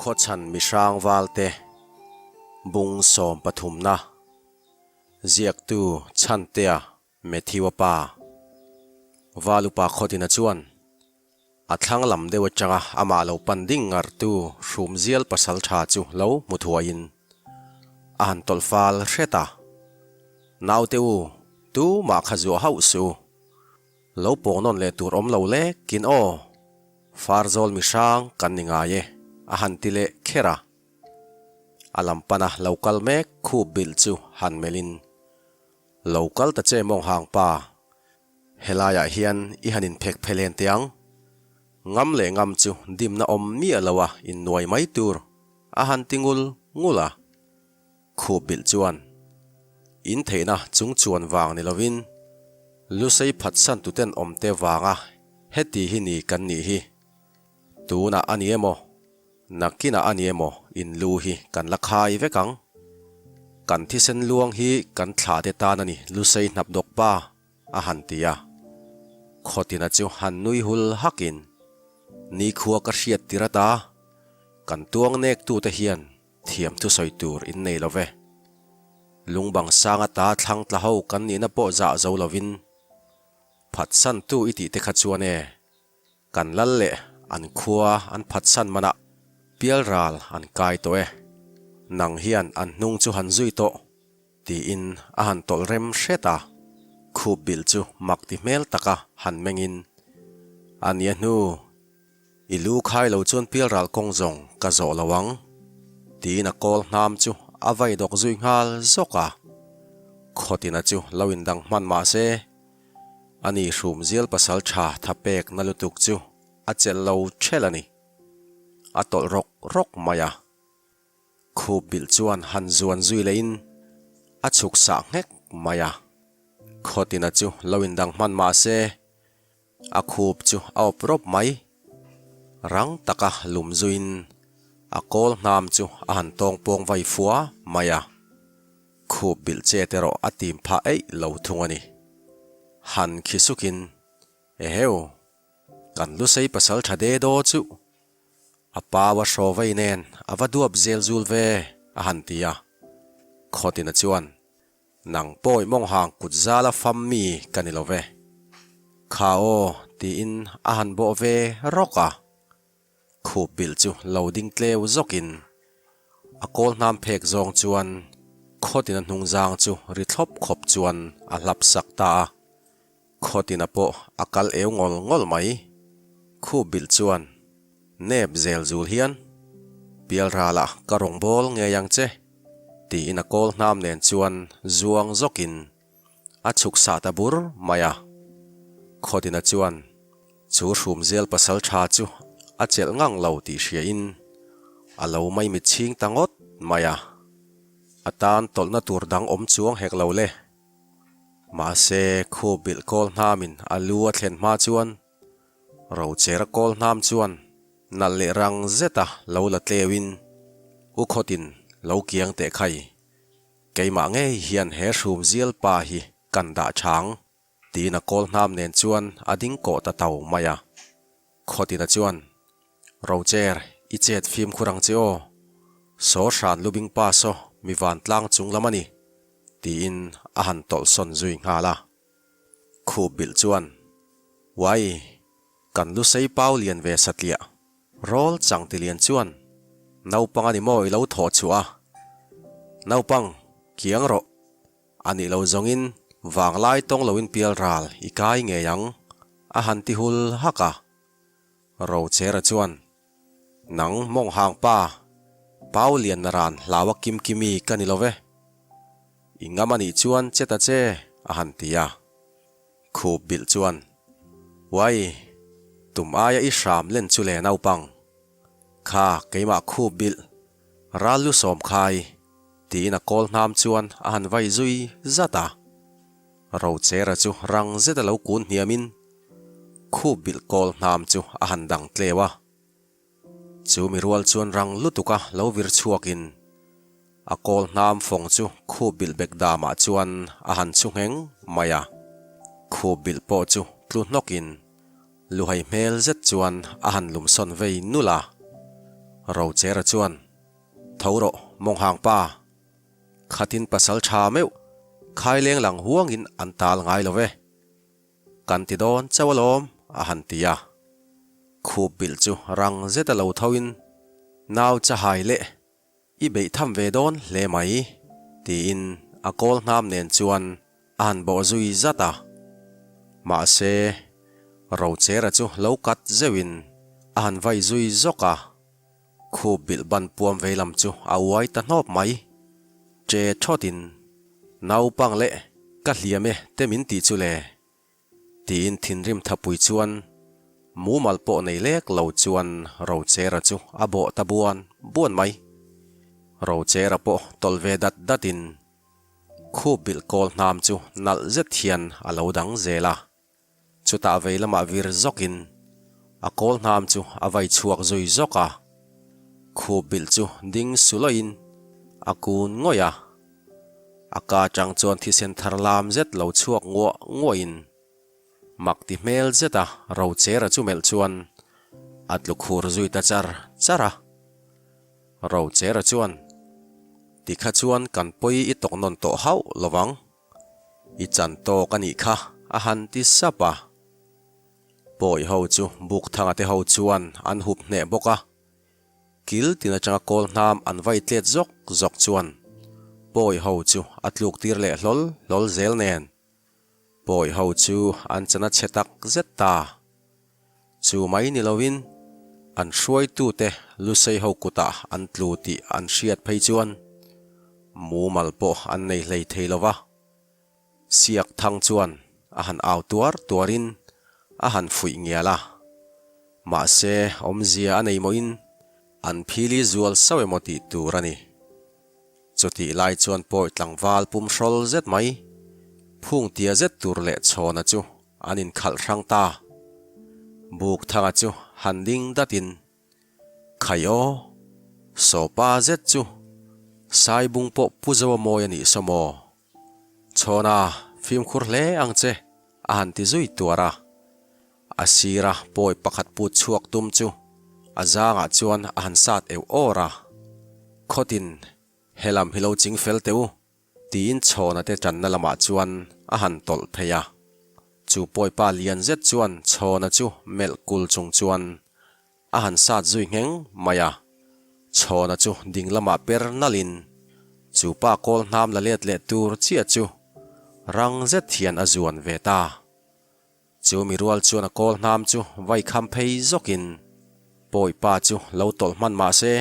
Khawchhan mihrang valte bung sawm pathumna ziaktu Chhantea Matthew-a pa Valupa Khawtina chuan a thlang lam deuh atanga amah lo pan ding ngartu Hrumzial pasaltha chu lo hmu thuaiin a han tawlh fal hret a, Naute u, tumah kha zuah hauh suh u. Lo pawng nawn leh tur awm lo lek kin aw, Farzawl mi hrang kan ni ngai e, a han ti leh kher a. A lam pana lo kal mek khup bilh chu han melhin, Lo kal ta che mawng hang pa, helaiah hian i han inphek phelen teh ang. Ngam leh ngam chu dimna awm miah lo a innuai mai tur, a han ti ngul ngul a. Khup bilh chuan in theihna chung chuan vang ni lovin Lusei phatsan tuten awmte vanga heti hi ni kan nih hi. Tunah a ni emaw, nakinah a ni emaw in lu hi kan la khai vek ang. Kan thisen luang hi kan thlahte tan a ni Lusei hnap dawk pa a han ti a. Khawtina chu han nui hul hakin, Nikhua ka hriat tir ata kan tuang nek tute hian Thiam thusawi tur in nei lo ve. Lungbang sang ata thlang tla ho kan nihna pawh zah zo lovin phatsan tu i tih te kha chuan e, kan lal leh an khua an phatsan manah pialral an kai tawh e, nang hian an hnung chu han zui tawh tiin a han tawlh rem hret a, khup bilh chu mak ti hmel taka han mengin a nia hnu. I lu khai lo chuan pialral kawng zawng ka zawh lo ang, tiin a kawl hnam chu a vai dawk zui nghal zawk a. Khawtina chu lo indang hman mah se, ani hrumzial pasal tha tha pek na lutuk chu a chelh lo ṭhelh a ni. A tawlh rawk rawk mai a. Khup bilh chuan han zuan zui lehin a chhuk sah nghek mai a. Khawtina chu lo indang hman mah se, A khup chu a awp rawp mai. Rang taka lum zuiin a kawl hnam chu a han tawng pawng vai fua mai a. Khup bilh chet erawh a tim phah eih lo thung a ni. Han khi sukin, Eheu, kan lusei pasal tha de daw chu a pau a hraw vei nen a va duap zel zul ve, a han ti a. Khawtina chuan Nang pawi mawnghang kut zala fam mi ka ni lo ve. Kha aw tiin a han bawh ve rawk a. Khup bilh chu lo ding tleu zawkin a kawl hnam phek zawng chuan khawtin a hnung zang chu ri thlawp khawp chuan a hlap sak ta a. Khawtina pawh a kal eu ngawl ngawl mai. Khup bilh chuan nep zel zul hian, Pialralah ka rawn bawl ngei ang che, tiin a kawl hnam nen chuan zuang zawkin a chhuk sah ta bur mai a. Khawtina chuan chu hrumzial pasal tha chu a chelh ngang lo tih hriain a lo maimit chhing ta ngawt mai a. A tan tawlhna tur dang awm chuang hek lo le. Mahse, khup bilh kawl hnamin a lu a thlen hma chuan Rochera kawl hnam chuan nalh leh rang zeta lo la tleuin U Khawtin lo kiang teh khai, keimah ngei hian he hrum zial pa hi kan dah chang, tiin a kawl hnam nen chuan a ding kawh ta tau mai a. Khawtina chuan, Rocher, i chet fimkhur ang che aw. Saw hran lubing pa saw mi vantlang chung lam a ni, tiin a han tawlh sawn zui nghal a. Khup bilh chuan, Uai, kan lusei pau lian ve satliah, rawl chang ti lian chuan naupang a ni maw i lo thawh chhuah a? Naupang, kiang rawh. A nih lo zawngin vanglai tawng loin pial ral i kai ngei ang, a han ti hul hak a. Rochera chuan, Nang mawng hang pa, Pau Lianna ran hlaua kim kimi ka ni lo ve. I ngam a nih chuan che ta che, a han ti a. Khup bilh chuan, Uai, tum aia i hram len chu le naupang. Kha keimah khup bilh, ral lu sawm khai, tiin a kawl hnam chuan a han vai zui zat a. Rochera chu rang zeta lo kun hniamin khup bilh kawl hnam chu a han dang tleu a. Chu mi rual chuan rang lutuka lo vir chhuakin a kawl hnam fawng chu khup bilh bek damah chuan a han chhu ngheng mai a. Khup bilh pawh chu tlu hnawkin Luhai hmel zet chuan a han lumsawn vei nulh a. Rochera chuan, Tho rawh, Mawnghang pa. Khatin pasal tha meuh, khaileng lang huangin an tal ngai lo ve. Kan ti dawn chauh alawm, a han ti a. Khup bilh chu rang zeta lo thoin, Nau chahai leh I beih tham ve dawn hle mai, tiin a kawl hnam nen chuan a han bawh zui zat a. Mahse, Rochera chu lo kat zeuhin a han vai zui zawk a. Khup bilh ban puam vei lam chu a uai ta hnawp mai. Che thawtin, Naupang leh ka hliam e te min tih chu le, Tiin thinrim thapui chuan mumal pawh nei lek lo chuan Rochera chu a bawh ta buan buan mai. Rochera pawh tawlh ve dat datin khup bilh kawl hnam chu nalh zet hian a lo dang zel a. Chutah vei lamah vir zawkin a kawl hnam chu a vai chhuak zui zawk a. Khup bilh chu ding sulawiin a kun ngawih a. A ka chang chuan thisen thar lam zet lo chhuak nguah nguahin mak ti hmel zeta Rochera chu melh chuan a tlu khur zui ta char char a. Rochera chuan, Tikha chuan kan pawi i tawk nawn tawh hauh lovang, i chan tawk a nih kha a han ti sap a. Pawi ho chu Bukthanga te ho chuan an hup hneh bawk a. Kil tin atanga kawl hnam an vai tlet zawk zawk chuan Pawi ho chu a tluk tir leh hlawl hlawl zel nen Pawi ho chu an chana chhe tak zet ta. Chu mai ni lovin an hruaitute Lusei ho kutah an tlu tih an hriat phei chuan mumal pawh an nei hlei thei lova. Siak thang chuan a han au tuar tuarin a han fuih ngial a. Mahse, awmzia a nei mawhin an phili zual sauh emaw tih tur a ni. Chutih lai chuan pawi tlangval pum hrawl zet mai, phung tia zet tur leh chhawna chu an inkhalh hrang ta. Buk thanga chu han ding datin Khai aw, sawpa zet chu Saibung pawh pu zo a mawi a nih saw maw? Chhawna, fimkhur hle ang che, a han ti zui tuar a. A sira pawi pakhat put chhuak tum chu a zangah chuan a han sat euh awr a. Khawtin, helam hi lo ching fel teh u, tiin Chhawna te tanna lamah chuan a han tawlh phei a. Chu pawipa lian zet chuan Chhawna chu melh kul chung chuan A han sat zui ngheng mai a, Chhawna chu ding lamah per nalhin chu pa kawl hnam la let leh tur chiah chu rang zet hian a zuan ve ta. Chu mi rual chuan a kawl hnam chu vai kham phei zawkin pawi pa chu lo tawlh hman mah se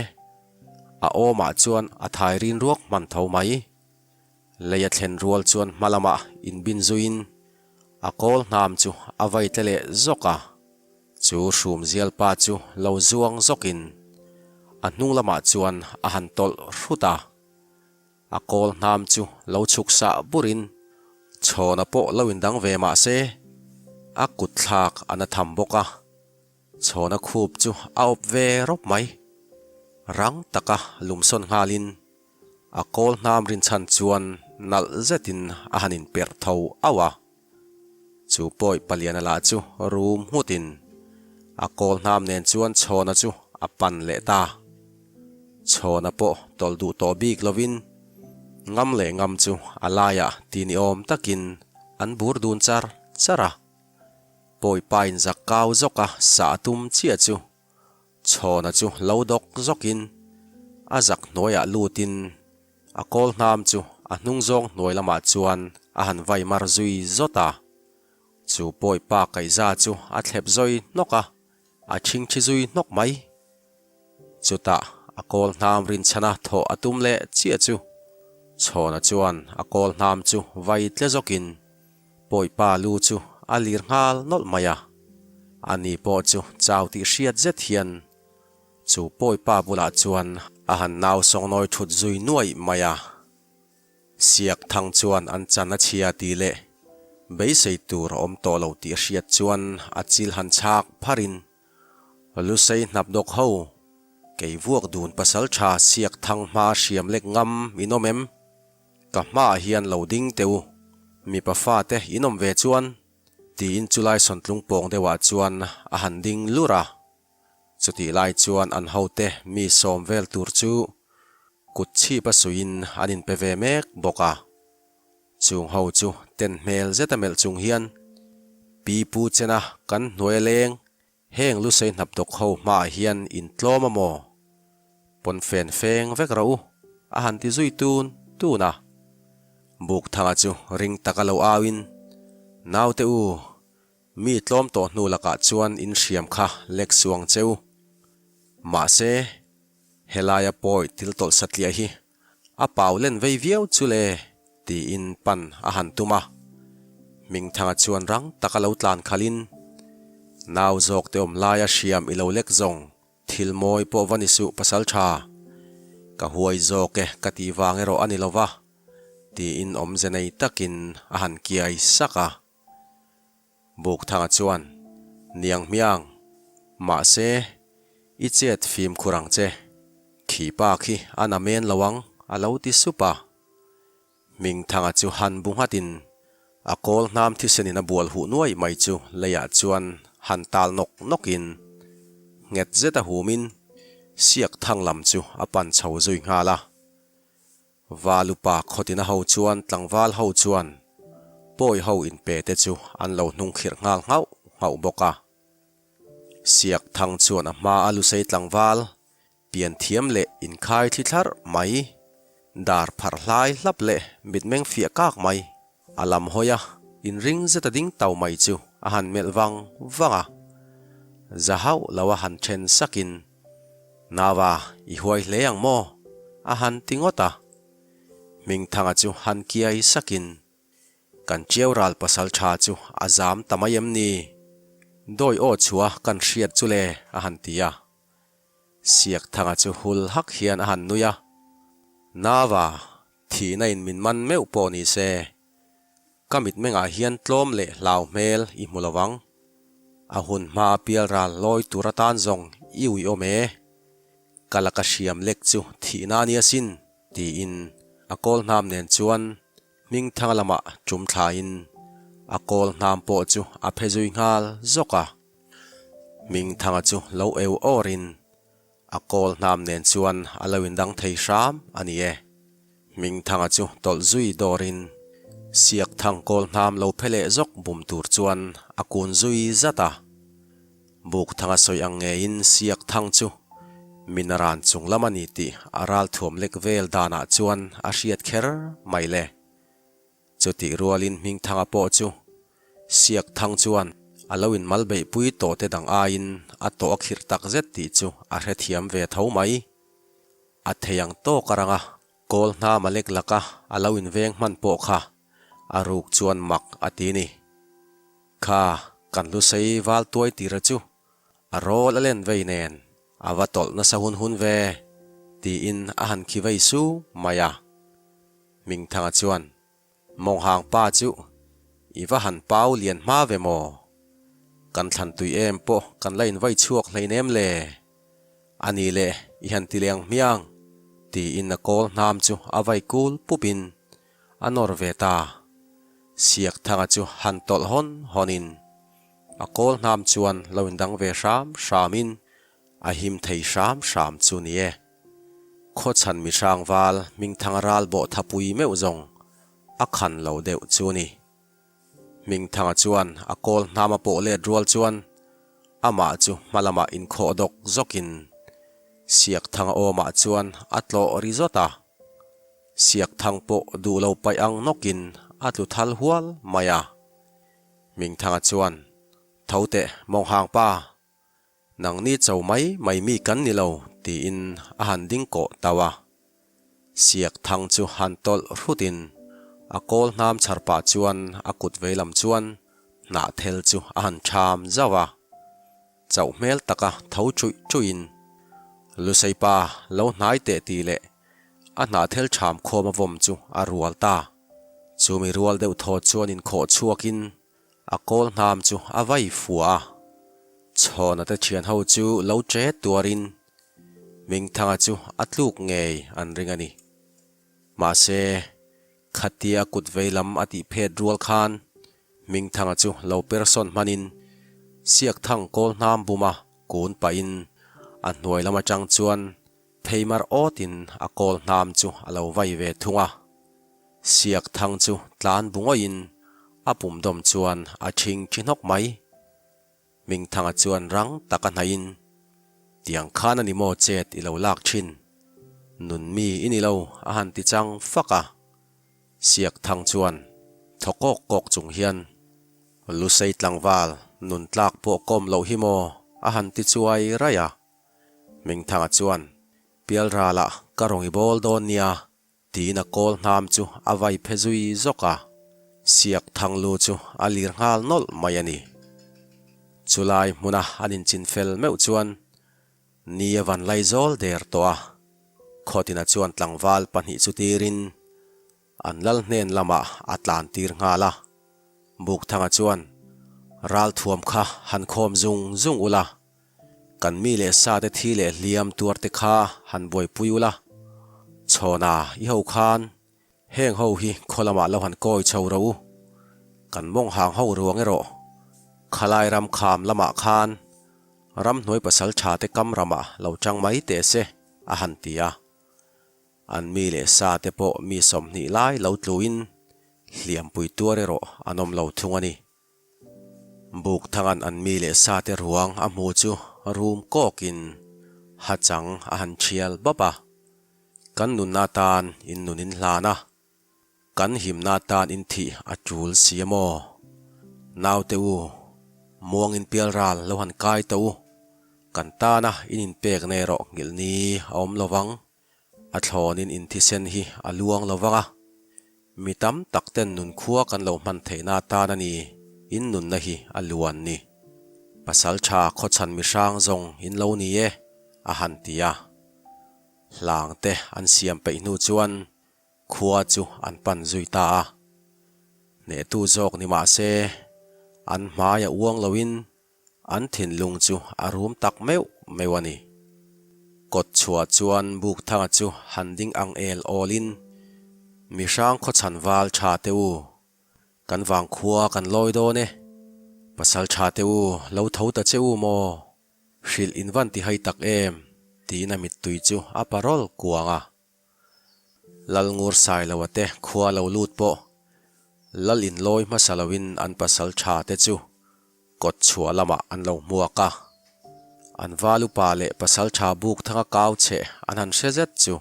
a awmah chuan a thai rin ruak hman tho mai. Lei a thlen rual chuan hma lamah inbin zuiin a kawl hnam chu a vai tle leh zawk a. Chu hrum zial pa chu lo zuang zawkin a hnung lamah chuan a han tawlh hrut a, a kawl hnam chu lo chhuk sah burin chhawna pawh lo indang ve mah se a kut thlak a na tham bawk a, chhawna khup chu a awp ve rawp mai. Rang taka lumsawn nghalin a kawl hnam rinchhan chuan nalh zetin a han inperh tho auh a. Chu pawi paliana lah chu rum nghutin a kawl hnam nen chuan Chhawna chu a pan leh ta. Chhawna pawh tawlh duh tawh bik lovin ngam leh ngam chu a laiah ti ni awm takin an bur dun char char a. Pawi pain zak kau zawka sah a tum chiah chu Chhawna chu lo dawk zawkin a zak hnuaiah lutin a kawl hnam chu a hnung zawng hnuai lamah chuan a han vai mar zui zawt a. Chu pawi pa kaihza chu a thlep zawi hnawk a, a chhingchhi zui hnawk mai. Chutah a kawl hnam rinchhana thawh a tum leh chiah chu Chhawna chuan a kawl hnam chu vai tle zawkin pawi pa lu chu a lir nghal nawlh mai a. Ani pawh chu chau tih hriat zet hian Chu pawi pa bulah chuan a han nau sawngnawi thut zui nuaih mai a. Siak thang chuan an chan a chhia tih leh beisei tur a awm tawh lo tih a hriat chuan a chil han chhak pharin Lusei hnap dawk ho, kei vuak dun pasal tha siak thang hma hriam lek ngam in awm em? Ka hmaah hian lo ding teh u, mipa fate in awm ve chuan tiin chulai sawntlung pawng deuhah chuan a han ding lur a. Chutih lai chuan an hote mi sawm vel tur chu kut chhip a suiin an inpe ve mek bawk a. Chung ho chu ten hmel zet a melh chung hian, Pi Pu Chena kan hnuai a leng, heng lusei hnap dawk ho hmaah hian in tlawm a maw? Pawnfen feng vek rawh u, a han ti zui tun tun a. Bukthanga chu ring taka lo auin, Naute u, Mi tlawm tawh hnu lakah chuan in hriam kha lek suang cheu. Mahse, helaia pawi thil tawlh satliah hi a pau len vei viau chu le tiin pan a han tum a. Hmingthanga chuan rang taka lo tlan khalhin, Nau zawk te awm laia hriam i lo lek zawng, thil mawi pawh va ni suh pasal tha. Ka huai zawk e ka tih vang erawh a ni lo va, tiin awmze nei takin a han kiai sak a. Bukthanga chuan, Niang hmiang, mahse, i chet fimkhur ang che. Khi pa khi a na men lo ang, a lo ti sup a. Hmingthanga chu han bu nghatin a kawl hnam thisenin a bual huh nuai mai chu leiah chuan han tal nawk nawkin nghet zet a humin siak thang lam chu a pan chho zui nghal a. Valupa khawtina ho chuan tlangval ho chuan pawi ho inpe te chu an lo hnung khirh nghal nghauh nghauh bawk a. Siak thang chuan a hma a lusei tlangval pian thiam leh inkhai thli thlarh mai, dar pharh hlai hlap leh mitmeng fiah kak mai a lam hawi a, inring zet a ding tau mai chu a han melh vang vang a. Za hauh lo a han then sakin, Nava, i huai hle ang maw? a han ti ngawt a. Hmingthanga chu han kiai sakin, Kan Tiau ral pasal tha chu a zam ta mai em ni? Dawi aw chhuah kan hriat chu le, a han ti a. Siakthanga chu hul hak hian a han nui a, Nava, thihna in min man meuh pawh ni se, ka mitmengah hian tlawm leh hlau hmel i hmu lo vang. A hun hma a pial ral lawi tur atan zawng i ui awm e. Ka laka hriam lek chu thihna a nia sin, tiin a kawl hnam nen chuan Hmingthanga lamah tum thlain a kawl hnam pawh chu a phe zui nghal zawk a. Hmingthanga chu lo eu awrin a kawl hnam nen chuan a lo indang thei hram a ni e. Hmingthanga chu tawlh zui dawrin Siakthang kawl hnam lo phe leh zawk bum tur chuan a kun zui zat a. Bukthanga sawi ang ngeiin Siakthang chu Minaran chung lam a ni tih a ralthuam lek vel danah chuan a hriat kher mai le. Chutih rualin Hmingthanga pawh chu Siakthang chuan a lo inmal beihpui tawh te dang aiin a tawh a khirh tak zet tih chu a hrethiam ve tho mai. A thei ang tawk a rang a, kawl hnam a lek lak a, a lo inveng hman pawh kha a ruk chuan mak a ti ni. Kha kan lusei val tuai tira chu a rawl a len vei nen a va tawlh nasa hun hun ve tiin a han khi vei su mai a. Hmingthanga chuan, Mawnghang pa chu i va han pau lian hma ve maw? Kan thlan tui em pawh kan la invai chhuak hleinem le? A ni le, i han ti leng hmiang, tiin a kawl hnam chu a vai kul pupin a nawr ve ta. Siakthanga chu han tawlh hawn hawnin a kawl hnam chuan lo indang ve hram hramin a him thei hram hram chu ni e. Khawchhan mi hrangval Hmingthanga ral bawh thapui meuh zawng a khan lo deuh chu ni. Hmingthanga chuan a kawl hnam a pawh let rual chuan amah chu hma lamah inkhawh dawk zawkin Siakthanga awmah chuan a tlawh ri zawt a. Siakthang pawh duh lo paih ang nawkin a tlu thal hual mai a. Hmingthanga chuan, Tho teh Mawnghang pa, Nangni cho mai mai mi kan ni lo, tiin a han ding kawh tau a. Siak thang chu han tawlh hrutin a kawl hnam chhar pah chuan a kut veilam chuan hnah thel chu a han ṭham zauh a. Chauh hmel taka tho ṭuih ṭuihin, Lusei pa lo hnai teh tih leh a hnah thel ṭham khawm a vawm chu a rual ta. Chumi rual deuh thaw chuan inkhawh chhuakin A kawl hnam chu a vai fua a, Chhawna te thian ho chu lo che tuarin Hmingthanga chu a tluk ngei an ring a ni. Mahse, khatia kut vei lam a tih phet rual khan Hmingthanga chu lo persawn hmanin Siakthang kawl hnam buma kun pahin A hnuai lam atang chuan phei mar awtin a kawl hnam chu a lo vai ve thung a. Siak thang chu tlan bu ngawiin a pum dawm chuan a thing thi hnawk mai. Hmingthanga chuan rang taka hnaihin, Tiang khan a ni maw chet i lo lak thin? Nun mi i ni lo a han ti chang fak a. Siak thang chuan thaw kawk kawk chung hian, Lusei tlangval nun tlak pawh kawm loh hi maw a han ti chuai raih a. Hmingthanga chuan, Pialralah ka rawn i bawl dawn nia Tiin a kawl hnam chu a vai phe zui zawk a, siak thang lu chu a lir nghal nawlh mai a ni. Chulai hmuna an inchin fel meuh chuan ni a van lai zawl der tawh a, Khawtina chuan tlangval pahnih chu tirin an lal hnen lamah a tlan tir nghal a. Bukthanga chuan ralthuam kha han khawm zung zung ula, Kan mi leh sa te thi leh hliam tuar te kha han buaipui ula, chhawna i ho khan heng ho hi khaw lamah lo han kawi chho ro u, kan mawng hang ho ruang erawh khalai ram kham lamah khan ramhnuai pasal tha te kam ramah lo chang mai teh se a han ti a. An mi leh sa te pawh mi 20 lai lo tluin hliampui tuar erawh an awm lo thung a ni. Buk thangan an mi leh sa te ruang a hmu chu rum kawkin hachang a han thial bap a. Kan nunna tan in nun in hlan a, kan himna tan in thih a tul si a maw? Naute u, muang in pial ral lo han kai tawh u, kan tana in inpekna erawh nghilh ni a awm lo vang. A thlawnin in thisen hi a luang lo vang a, mi tam tak ten nunkhua kan lo hman theihna atan a ni, in nunna hi a luan ni. Pasal tha khawchhan mihrang zawng in lo ni e, a han ti a. Hlang te an siam peih hnu chuan khua chu an pan zui ta a. Hnehtu zawk ni mah se, an hmai a uang loin An thinlung chu a rum tak meuh meuh a ni. Kawt chhuah chuan Bukthanga chu han ding ang el awlin, Mihrang khawchhan val tha te u, kan vangkhua kan lawi dawn e. Pasal tha te u, lo tho ta che u maw? Hrilh in van ti hai tak em? tiin a mittui chu a parawl kuang a. Lalngur Sailoa te khua lo lut pawh Lal in lawi hmasa loin an pasal tha te chu kawt chhuah lamah an lo hmuak a. An val upa leh pasal tha buk thanga kau cheh an han hre zet chu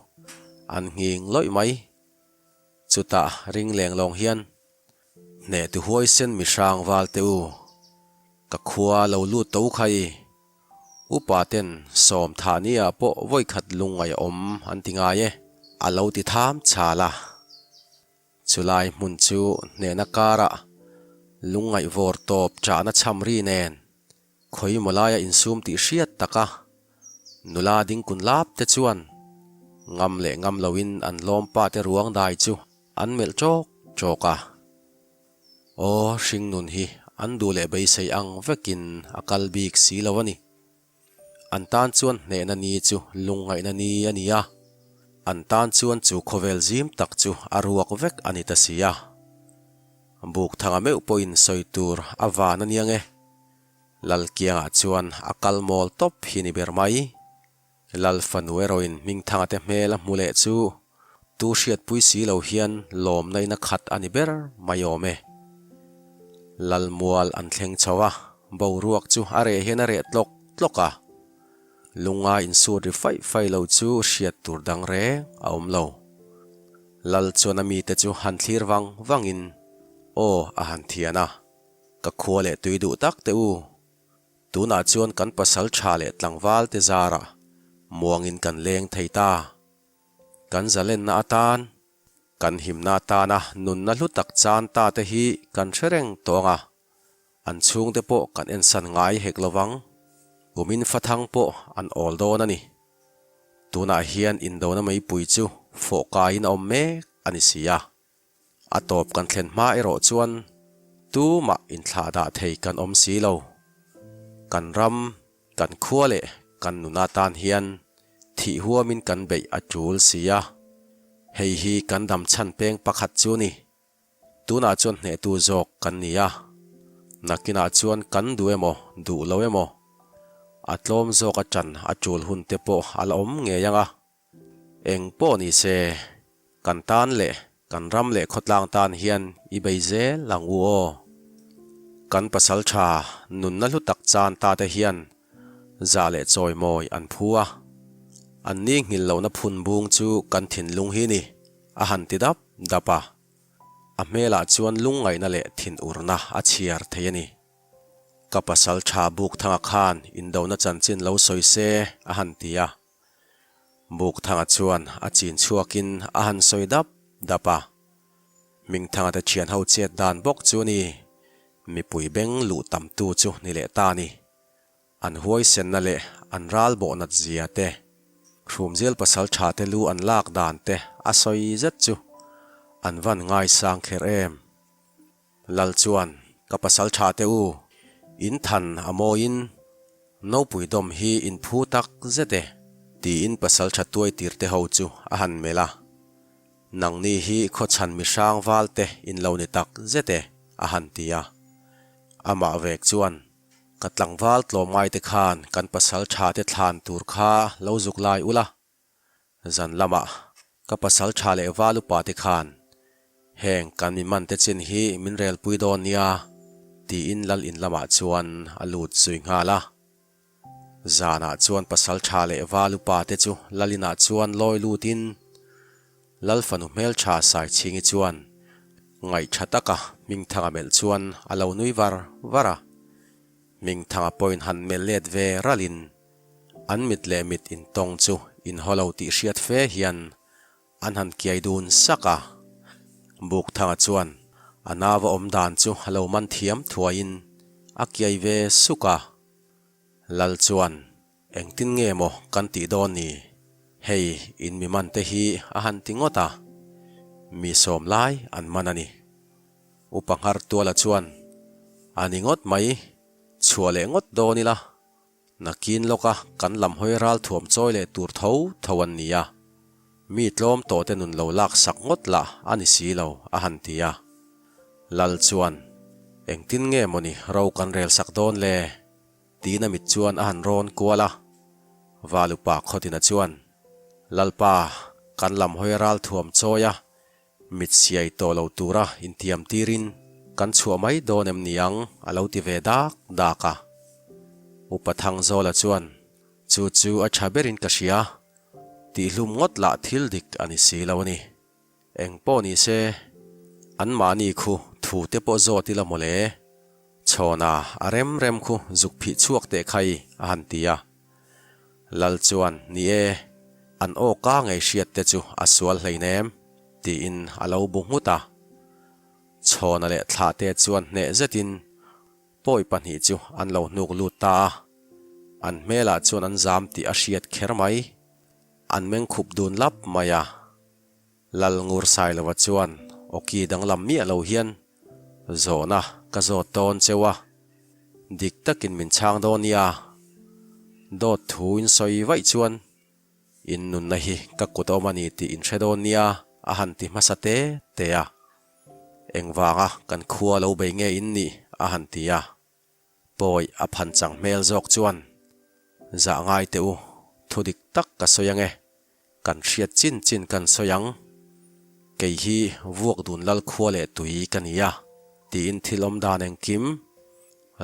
an nghing lawih mai. Chutah ring leng lawng hian Hneh tu huaisen mihrang val te u, ka khua lo lut to khai. Upa ten sawm thah ni ah pawh vawi khat lungngaih a awm an ti ngai e, a lo ti tham chhal a. Chulai hmun chu hnehna karah lungngaih vawr tawp chahna chham ri nen khawi maw laia insum tih hriat taka nula dingkun lap te chuan ngam leh ngam loin an lawmpa te ruang dai chu an melh ṭawk ṭawk a. Aw hringnun hi an duh leh beisei ang vekin a kal bik si lo a ni. An tan chuan hnehna ni chu lungngaihna ni a ni a, an tan chuan chu khawvel zim tak chu a ruak vek a ni ta si a. Bukthanga meuh pawhin sawi tur a van a niang e. Lalkiangah chuan a kal mawl tawp hi ni ber mai. Lal fanu erawhin Hmingthanga te hmel a hmu leh chu tu hriatpui si lo hian lawmna in a khat a ni ber mai awm e. Lal mual an thleng chho a, boruak chu a reh hian a reh tlawk tlawk a. Lunga insut ri faih faih lo chu hriat tur dang reng a awm lo. Lal chuan a mite chu han thlir vang vangin aw a han thian a, Ka khua leh tui duh tak teh u, Tunah chuan kan pasal tha leh tlangval te zarah muangin kan leng thei ta. Kan zalenna atan, kan himna atana nunna hlu tak chan ta te hi kan hre reng tawng a, an chhungte pawh kan ensan ngai hek lovang. Kumin fathang pawh an awl dawn a ni. Tunah hian indona meipui chu fawh kaiin a awm mek a ni si a. A tawp kan thlen hma erawh chuan tumah inthlah dah thei kan awm si lo. Kan ram, kan khua leh kan nuna tan hian thih huamin kan beih a tul si a. Hei hi kan dam chhan peng pakhat chu ni. Tunah chuan hnehtu zawk kan ni a. Nakinah chuan kan duh emaw, duh lo emaw. A tlawm zawk a ṭan a ṭul hun te pawh a la awm ngei ang a. Eng pawh ni se, kan tan leh kan ram leh khawtlang tan hian i bei zel ang u aw. Kan pasalṭha nunna hlu tak chan ta te hian zah leh chawimawi an phu a. An ni nghilh lohna phun bung chu kan thinlung hi ni, a han ti dap dap a. A hmelah chuan lungngaihna leh thinurna a chhiar thei a ni. Ka pasal tha Bukthanga khan indona chanchin lo sawi se a han ti a. Bukthanga chuan a chin chhuakin a han sawi dap dap a. Hmingthanga te thian ho chet dan bawk chu ni, mipui beng luh tamtu chu ni leh ta ni. An huaisenna leh an ral bawh nat zia te, Hrumzial pasal tha te lu an lak dan te a sawi zet chu an van ngaisang kher em. Lal chuan, Ka pasal tha te u, in than a mawiin nopui dawm hi in phu tak zet e, tiin pasal tha tuai tir te ho chu a han melh a. Nangni hi khawchhan mihrang val te in lo ni tak zet e, a han ti a. Amah vek chuan, Ka tlangval tlawmngai te khan kan pasal tha te thlan tur kha lo zuk lai ula, Zan lamah ka pasal tha leh val upa te khan heng kan mi man te chin hi min relpui dawn nia tiin lal in lamah chuan a lut zui nghal a. Zanah chuan pasal tha leh val upa te chu lal inah chuan lawi lutin lal fanu hmeltha Saichhingi chuan ngaih tha taka Hmingthanga melh chuan a lo nui var var a. Hmingthanga pawhin han melh let ve ralin An mit leh mit intawng chu inhaw lo tih hriat fe hian an han kiai dun sak a. Bukthanga chuan a nau a awm dan chu a lo man thiam thuaiin a kiai ve suk a. Lal chuan, Engtin nge maw kan tih dawn ni? Hei in mi man te hi a han ti ngawt a. Mi sawm lai an man a ni. Upa Nghartuala chuan, A ni ngawt mai, chhuah leh ngawt dawn ila. Nakin lawka kan lam hawi ral thuam chawi leh tur tho tho an ni a, mi tlawm tawh te nun lo lak sak ngawt lah a ni si lo, a han ti a. Lal chuan, Engtin nge mawni ro kan rel sak dawn le? tiin a mit chuan a han rawn kual a. Valupa Khawtina chuan, Lalpa, kan lam hawi ral thuam chawi a, Mit siai tawh lo tura intiam tirin kan chhuah mai dawn em ni ang a lo ti ve dak dak a. Upa Thangzawla chuan, Chu chu a tha berin ka hria, tihhlum ngawt lah thil dik a ni si lo a ni. Eng pawh ni se, anmahni khu thu te pawh zawt ila mawle, Chhawna a rem rem khu zuk phih chhuak teh khai a han ti a. Lal chuan, Ni e, an aw ka ngei hriat te chu a sual hleinem, tiin a lo bu nghut a. Chhawna leh Thlahte chuan hneh zetin pawi pahnih chu an lo hnuk lut ta a. An hmelah chuan an zam tih a hriat kher mai. An meng khup dun lap mai a. Lal Ngur Sailova chuan awki danglam miah lo hian, Zawhna ka zawt dawn cheu a, dik takin min chhang dawn nia. Dawt thu in sawi vaih chuan in nunna hi ka kut awm a ni tih in hre dawn nia a han ti hmasa te te a. Engvanga kan khua lo bei nge in nih a han ti a. Pawi a phan chang hmel zawk chuan, Zah ngai teh u, thu dik tak ka sawi ange, kan hriat chin chin kan sawi ang. Kei hi vuak dun lal khua leh tui ka ni a, tiin thil awm dan engkim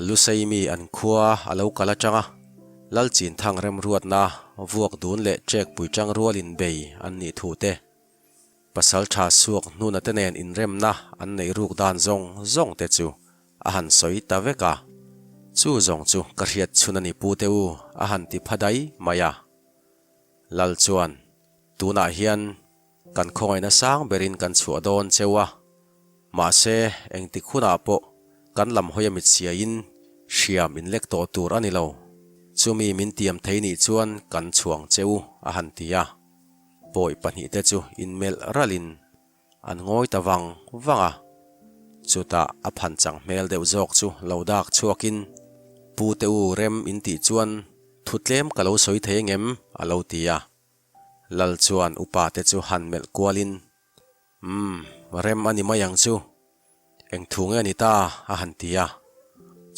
Lusei mi an khua a lo kal atanga Lal Chinthang remruatna vuak dun leh ṭekpui ṭang rualin bei an nih thu te Pasal tha suak hnuna te nen inremna an neih ruk dan zawng zawng te chu a han sawi ta vek a. Chu zawng chu ka hriat chhun a ni pu te u a han ti pha dai mai a. Lal chuan, Tunah hian kan khawngaihna sang berin kan chhuah dawn cheu a, mahse engtik hunah pawh kan lam hawi a mit siaiin hriam inlek tawh tur a ni lo. Chumi min tiam thei nih chuan kan chhuang cheu a han ti a. Pawi pahnihte chu inmelh ralhin an ngawi ta vang vang a. Chutah a phan chang hmel deuh zawk chu lo dak chhuakin, Pu te u rem in tih chuan thu tlem ka lo sawi thei engem? a lo ti a. Lal chuan upa te chu han melh kualin, Umm, rem a ni mai ang chu. Eng thu nge ni ta? a han ti a.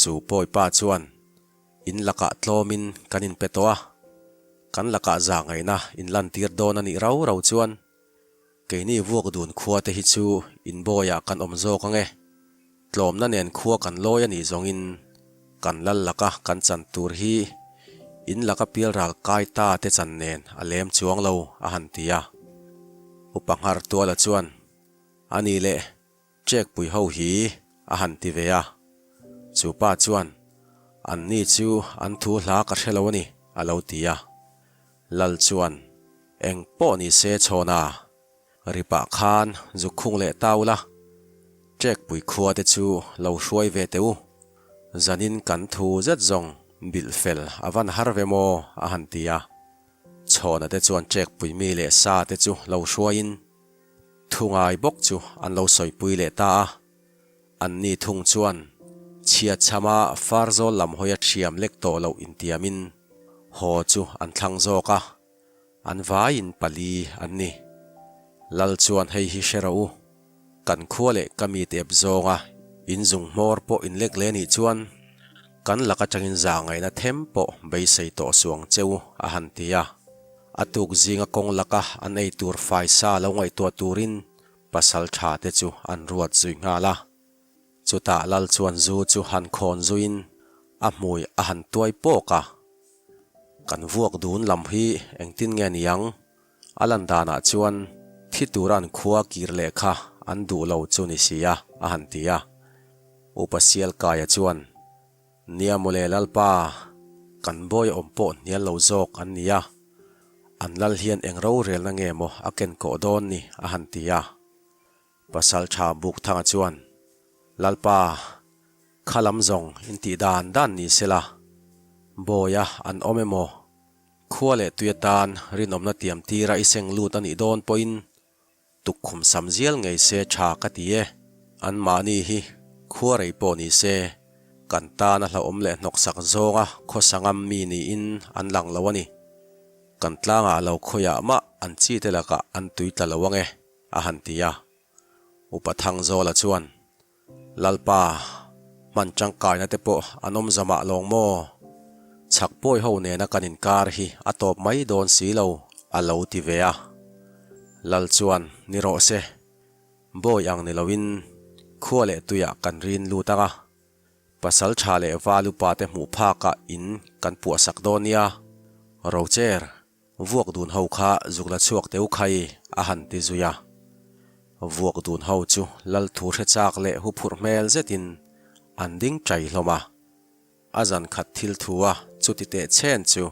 Chu pawi pa chuan. In lakah tlawmin kan inpe tawh a, kan lakah zahngaihna inlantir dawn a nih rau rau chuan keini vuak dun khua te hi chu inbawiah kan awm zawk ang e. Tlawmna nen khua kan lawi a nih zawngin kan lal laka kan chan tur hi in laka pialral kai ta te chan nen a lem chuang lo a han ti a. Upa Nghartuala chuan, A nih leh, Chekpui ho hi a han ti ve a. Chu pa chuan, An ni chu an thu hla ka hre lo a ni, a lo ti a. Lal chuan, Eng pawh ni se chhawna, ripah khan zuk khung leh ta ula, Chekpui khua te chu lo hruai ve teh u. Zanin kan thu zet zawng bilh fel a van har ve maw, a han ti a. Chhawna te chuan Chekpui mi leh sa te chu lo hruaiin, Thu ngai bawk chu an lo sawipui leh ta a, anni thung chuan chhiatchhama Farzawl lam hawia thiam lek tawh loh intiamin haw chu an thlang zawk a, an vaiin pali an ni. Lal chuan hei hi hre rawh u, kan khua leh ka mi tep zawnga in zung hmawr pawh in lek leh nih chuan kan lak atangin zahngaihna them pawh beisei tawh suang che u a han ti a. A tuk zinga kawng laka an ei tur faisa lo ngaihtuah turin pasal tha te chu an ruat zui nghal a. Chutah lal chuan zu chu han khawn zuiin a hmui a han tuai pawk a. Kan vuak dun lam hi engtin nge niang? A lan danah chuan thi tura an khua kir leh kha an duh lo chu ni si a, a han ti a. Upa Sialkaia chuan. Nia mawle Lalpa, kan bawi awm pawh hnial lo zawk an ni a, an lal hian eng rorelna nge maw a ken kawh dawn ni a han ti a. Pasaltha Bukthanga chuan, Lalpa, kha lam zawng in tih dan dan ni sela, bawia an awm emaw, khua leh tui atan rinawmna tiam tira i seng lut a nih dawn pawhin Tukkhum sam zial ngei se tha ka ti e. Anmahni hi khua rei pawh ni se, kan tan a hlauhawm leh hnawksak zawnga khawsa ngam mi niin an lang lo a ni. Kan tlangah lo khawiah mah an chi te lakah an tui tla lo ang e, a han ti a. Upa Thangzawla chuan, Lalpa, hman tangkaina te pawh an awm zamah lawng maw? Chhak pawi ho nena kan inkar hi a tawp mai dawn si lo, a lo ti ve a. Lal chuan, Ni rawh se, bawi ang ni loin khua leh tuiah kan rin lut ang a, pasal tha leh val upa te hmuh phakah in kan puahsak dawn nia, Rocher, Vuak dun ho kha zuk la chhuak teu khai a han ti zui a. Vuak dun ho chu lal thu hre chak leh huphurh hmel zetin an ding chai hlawm a. A zan khat thil thu a chuti teh chen chu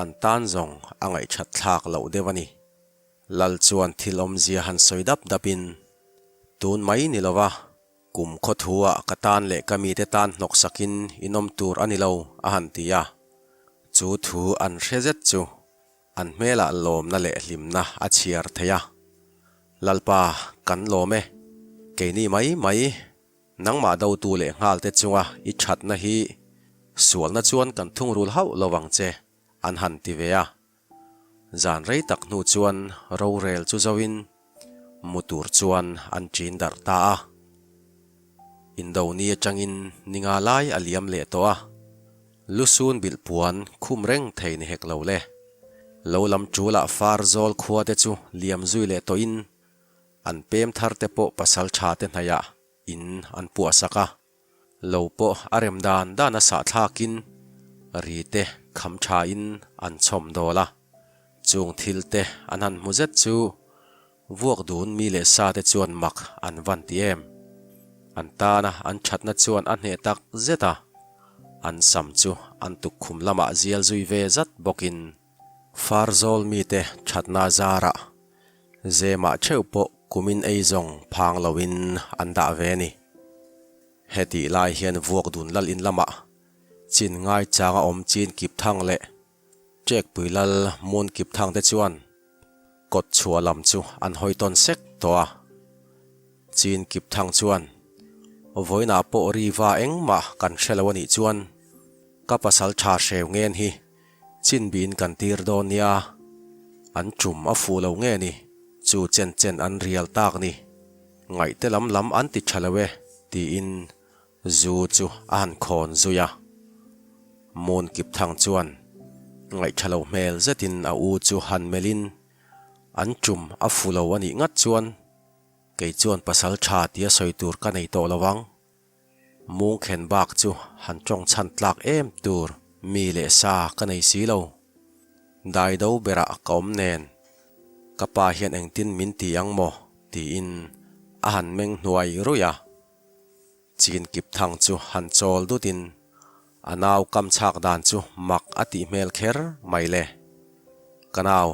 an tan zawng a ngaihthat thlak loh deuh a ni. Lal chuan thil awmzia han sawi dap dapin, Tun mai ni lova, kum khaw thu ah ka tan leh ka mite tan hnawk sakin in awm tur a ni lo, a han ti a. Chu thu an hre zet chu an hmelah lawmna leh hlimna a chhiar thei a. Lalpa, kan lawm e, keini mai mai, nangmah dotu leh nghalte chunga i thatna hi sualna chuan kan thungrul hauh lo ang che, an han ti ve a. Zan rei tak hnu chuan rorel chu zoin mu tur chuan an ṭin darh ta a. Indo ni aṭangin ni nga lai a liam leh tawh a, lusun bilh puan khum reng thei ni hek lo le. Lo lam ṭulah far zawl khua te chu liam zui leh tawhin an pem thar te pawh pasal ṭha te hnaihah in an puahsak a. Lo pawh a rem dan dan a sah thlakin ri te kham thain an chhawm dawl a, chung thil te an han hmu zet chu vuak dun mi leh sa te chuan mak an van ti em. An tana an thatna chuan a hneh tak zet a, an sam chu an tukkhum lamah zial zui ve zat bawkin Farzawl mite thatna zarah Zemah theuh pawh kumin ei zawng phang loin an dah ve a ni. Hetih lai hian vuak dun lal in lamah chin ngai chang a awm chin kip thang leh Ṭekpui lal mun kip thang te chuan kawt chhuah lam chu an hawi tawn sek tawh a. Chin kip thang chuan vawiinah pawh ri va engmah kan hre lo a nih chuan ka pasal tha hreu ngen hi Chin bin kan tir dawn nia, an tum a fuh lo nge ni, chu chen chen an rial tak ni, ngaihte lam lam an ti tha lo e, tiin zu chu a han khawn zui a. Moon Kipthang chuan ngaihṭha lo hmel zetin a u chu han melhin an tum a fu lo a nih ngat chuan kei chuan pasal ṭha tia sawi tur ka nei tawh lo ang. Mungkhen bak chu han ṭawng chhan tlak em tur mi leh sa ka nei si lo. Daido berah ka awm nen ka pa hian engtin min ti ang maw tiin a han meng hnuai ruih a. Chin kip thang chu han chawl dutin a nau kam chhak dan chu mak a tih hmel kher mai le. Ka nau,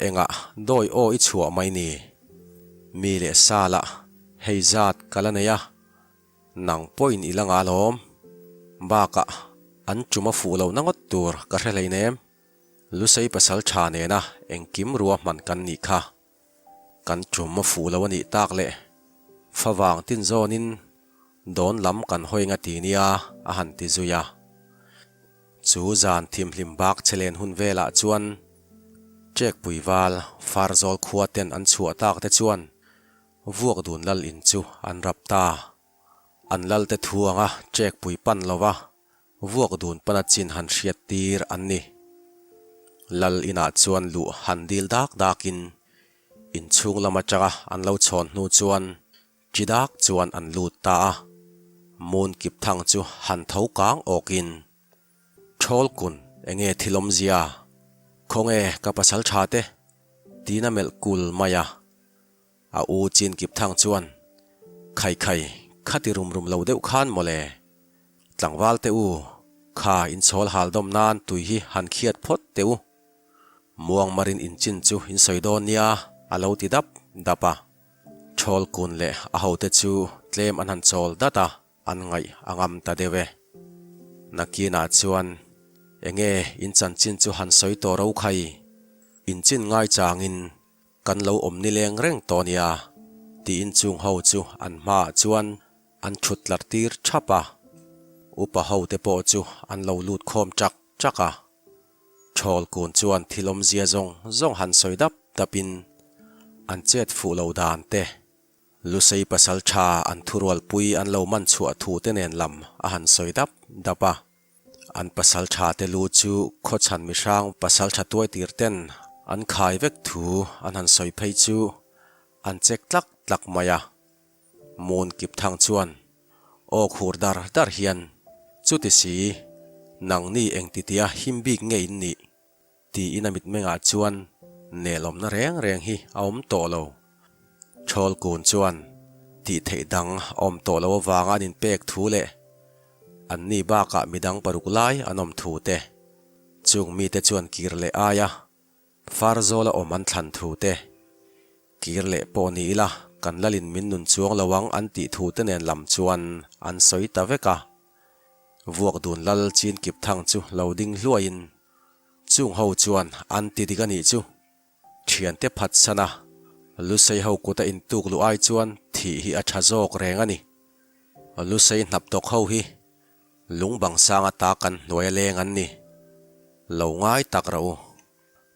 engah dawi aw i chhuah mai ni? Mi leh sa lah hei zat ka la nei a, nang pawhin i la nga lawm. Bakah an tum a fuh lohna ngawt tur ka hre hleinem. Lusei pasal tha nena engkim ruahman kan nih kha. Kan tum a fuh lo a nih tak leh favang tin zawnin dawn lam kan hawi nga ti nia a han ti zui a. Chu zan thimhlim bak che len hun velah chuan Ṭekpui val Farzawl khua ten an chhuah tak te chuan vuak dun lal in chu an rap ta. An lal te thu anga Ṭekpui pan lova Vuak dun pana chin han hriat tir an ni. Lal inah chuan luh han dil dak dakin inchhung lam atanga an lo chhawn hnu chuan chi dak chuan an lut ta a. Moon kip thang chu han tho kang awkin, Thawl kun enge thil awmzia? Khawnge ka pasal tha te? Tiin a melh kul mai a. A u chin kip thang chuan, Khai khai, khati rum rum lo deuh khan mawle. Tlangval te u, kha inchhawl hal dawm nan tui hi han khiat phawt teh u. Muang marin inchin chu in sawi dawn nia, a lo ti dap dap a. Thawl kun leh a hote chu tlem an han chawl dat a, an ngaih a ngam ta deuh e. Nakinah chuan, Enge in chanchin chu han sawi tawh ro khai, inchin ngai changin Kan lo awm nileng reng tawh nia, tiin chung ho chu an hmaah chuan an thut tlar tir thap a. Upa ho te pawh chu an lo lut khawm chak chak a. Thawl kun chuan thil awmzia zawng zawng han sawi dap dapin an chet fuh lo dan te, Lusei pasal tha an thurualpui an lo man chhuah thu te nen lam a han sawi dap dap a. An pasal tha te lu chu khawchhan mihrang pasal tha tuai tir ten an khai vek thu an han sawi phei chu an chek tlak tlak mai a. Moon kip thang chuan aw khur dar dar hian, Chuti si, nangni engtitia him bik nge in nih? Tiin a mitmengah chuan nelawmna reng reng hi a awm tawh lo. Thawl kun chuan tih theih dang a awm tawh lo avanga an inpek thu leh anni bakah midang paruk lai an awm thu te, chung mite chuan kir leh aia Farzawla awm an thlan thu te, kir leh pawh ni ila kan lalin min nun chuang lo ang an tih thu te nen lam chuan an sawi ta vek a. Vuak dun lal chin kip thang chu lo ding hluaiin Chung ho chuan an ti dik a nih chu. Thiante phatsan a, Lusei ho kuta intuk luh ai chuan thih hi a tha zawk reng a ni. Lusei hnap dawk ho hi lung bang sang ata kan hnuai a leng an ni. Lo ngai tak rawh u.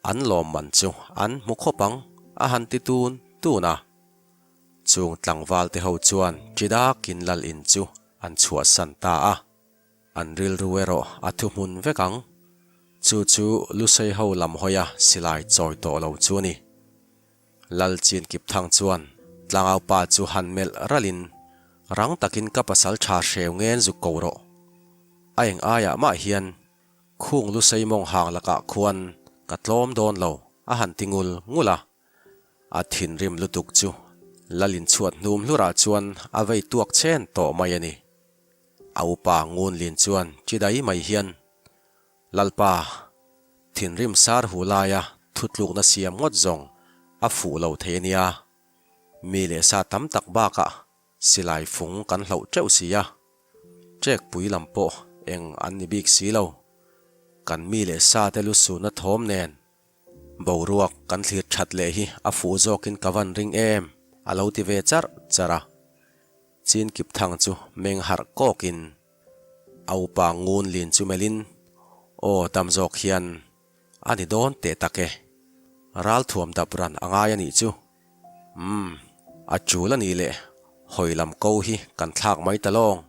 An lawmman chu an hmu khawp ang a han ti tun tun a. Chung tlangval te ho chuan chi dakin lal in chu an chhuahsan ta a. An rilru erawh a thuhmun vek ang. Chu chu Lusei ho lam hawia silai chawi tawh lo chu a ni. Lal Chin Kip Thang chuan tlangau pa chu han melh ralhin, Rang takin ka pasal tha hreu ngen zuk ko rawh. A eng aiah mah hian khung Lusei mawng hang lakah khuan ka tlawm dawn lo a han ti ngul ngul a. A thinrim lutuk chu Lal inchhuat hnum hlurah chuan a vei tuak chen tawh mai a ni. A upa Ngunlin chuan chi dai mai hian, Lalpa, thinrim sar hu laia thutlukna siam ngawt zawng a fuh lo thei a nia. Mi leh sa tam tak bakah silai fung kan hloh teuh si a. Ṭekpui lam pawh eng an ni bik si lo. Kan mi leh sa te lu sunna thawm nen boruak kan thlir that leh hi a fuh zawkin ka van ring em, a lo ti ve charh charh a. Chin kip thang chu meng harh kawkin a upa ngun lin chu melhin, Aw tam zawk hian a ni dawn teh tak e. Ral thuam dap ran a ngai a nih chu. Umm, a tul a nih leh hawi lam ko hi kan thlak mai ta lawng.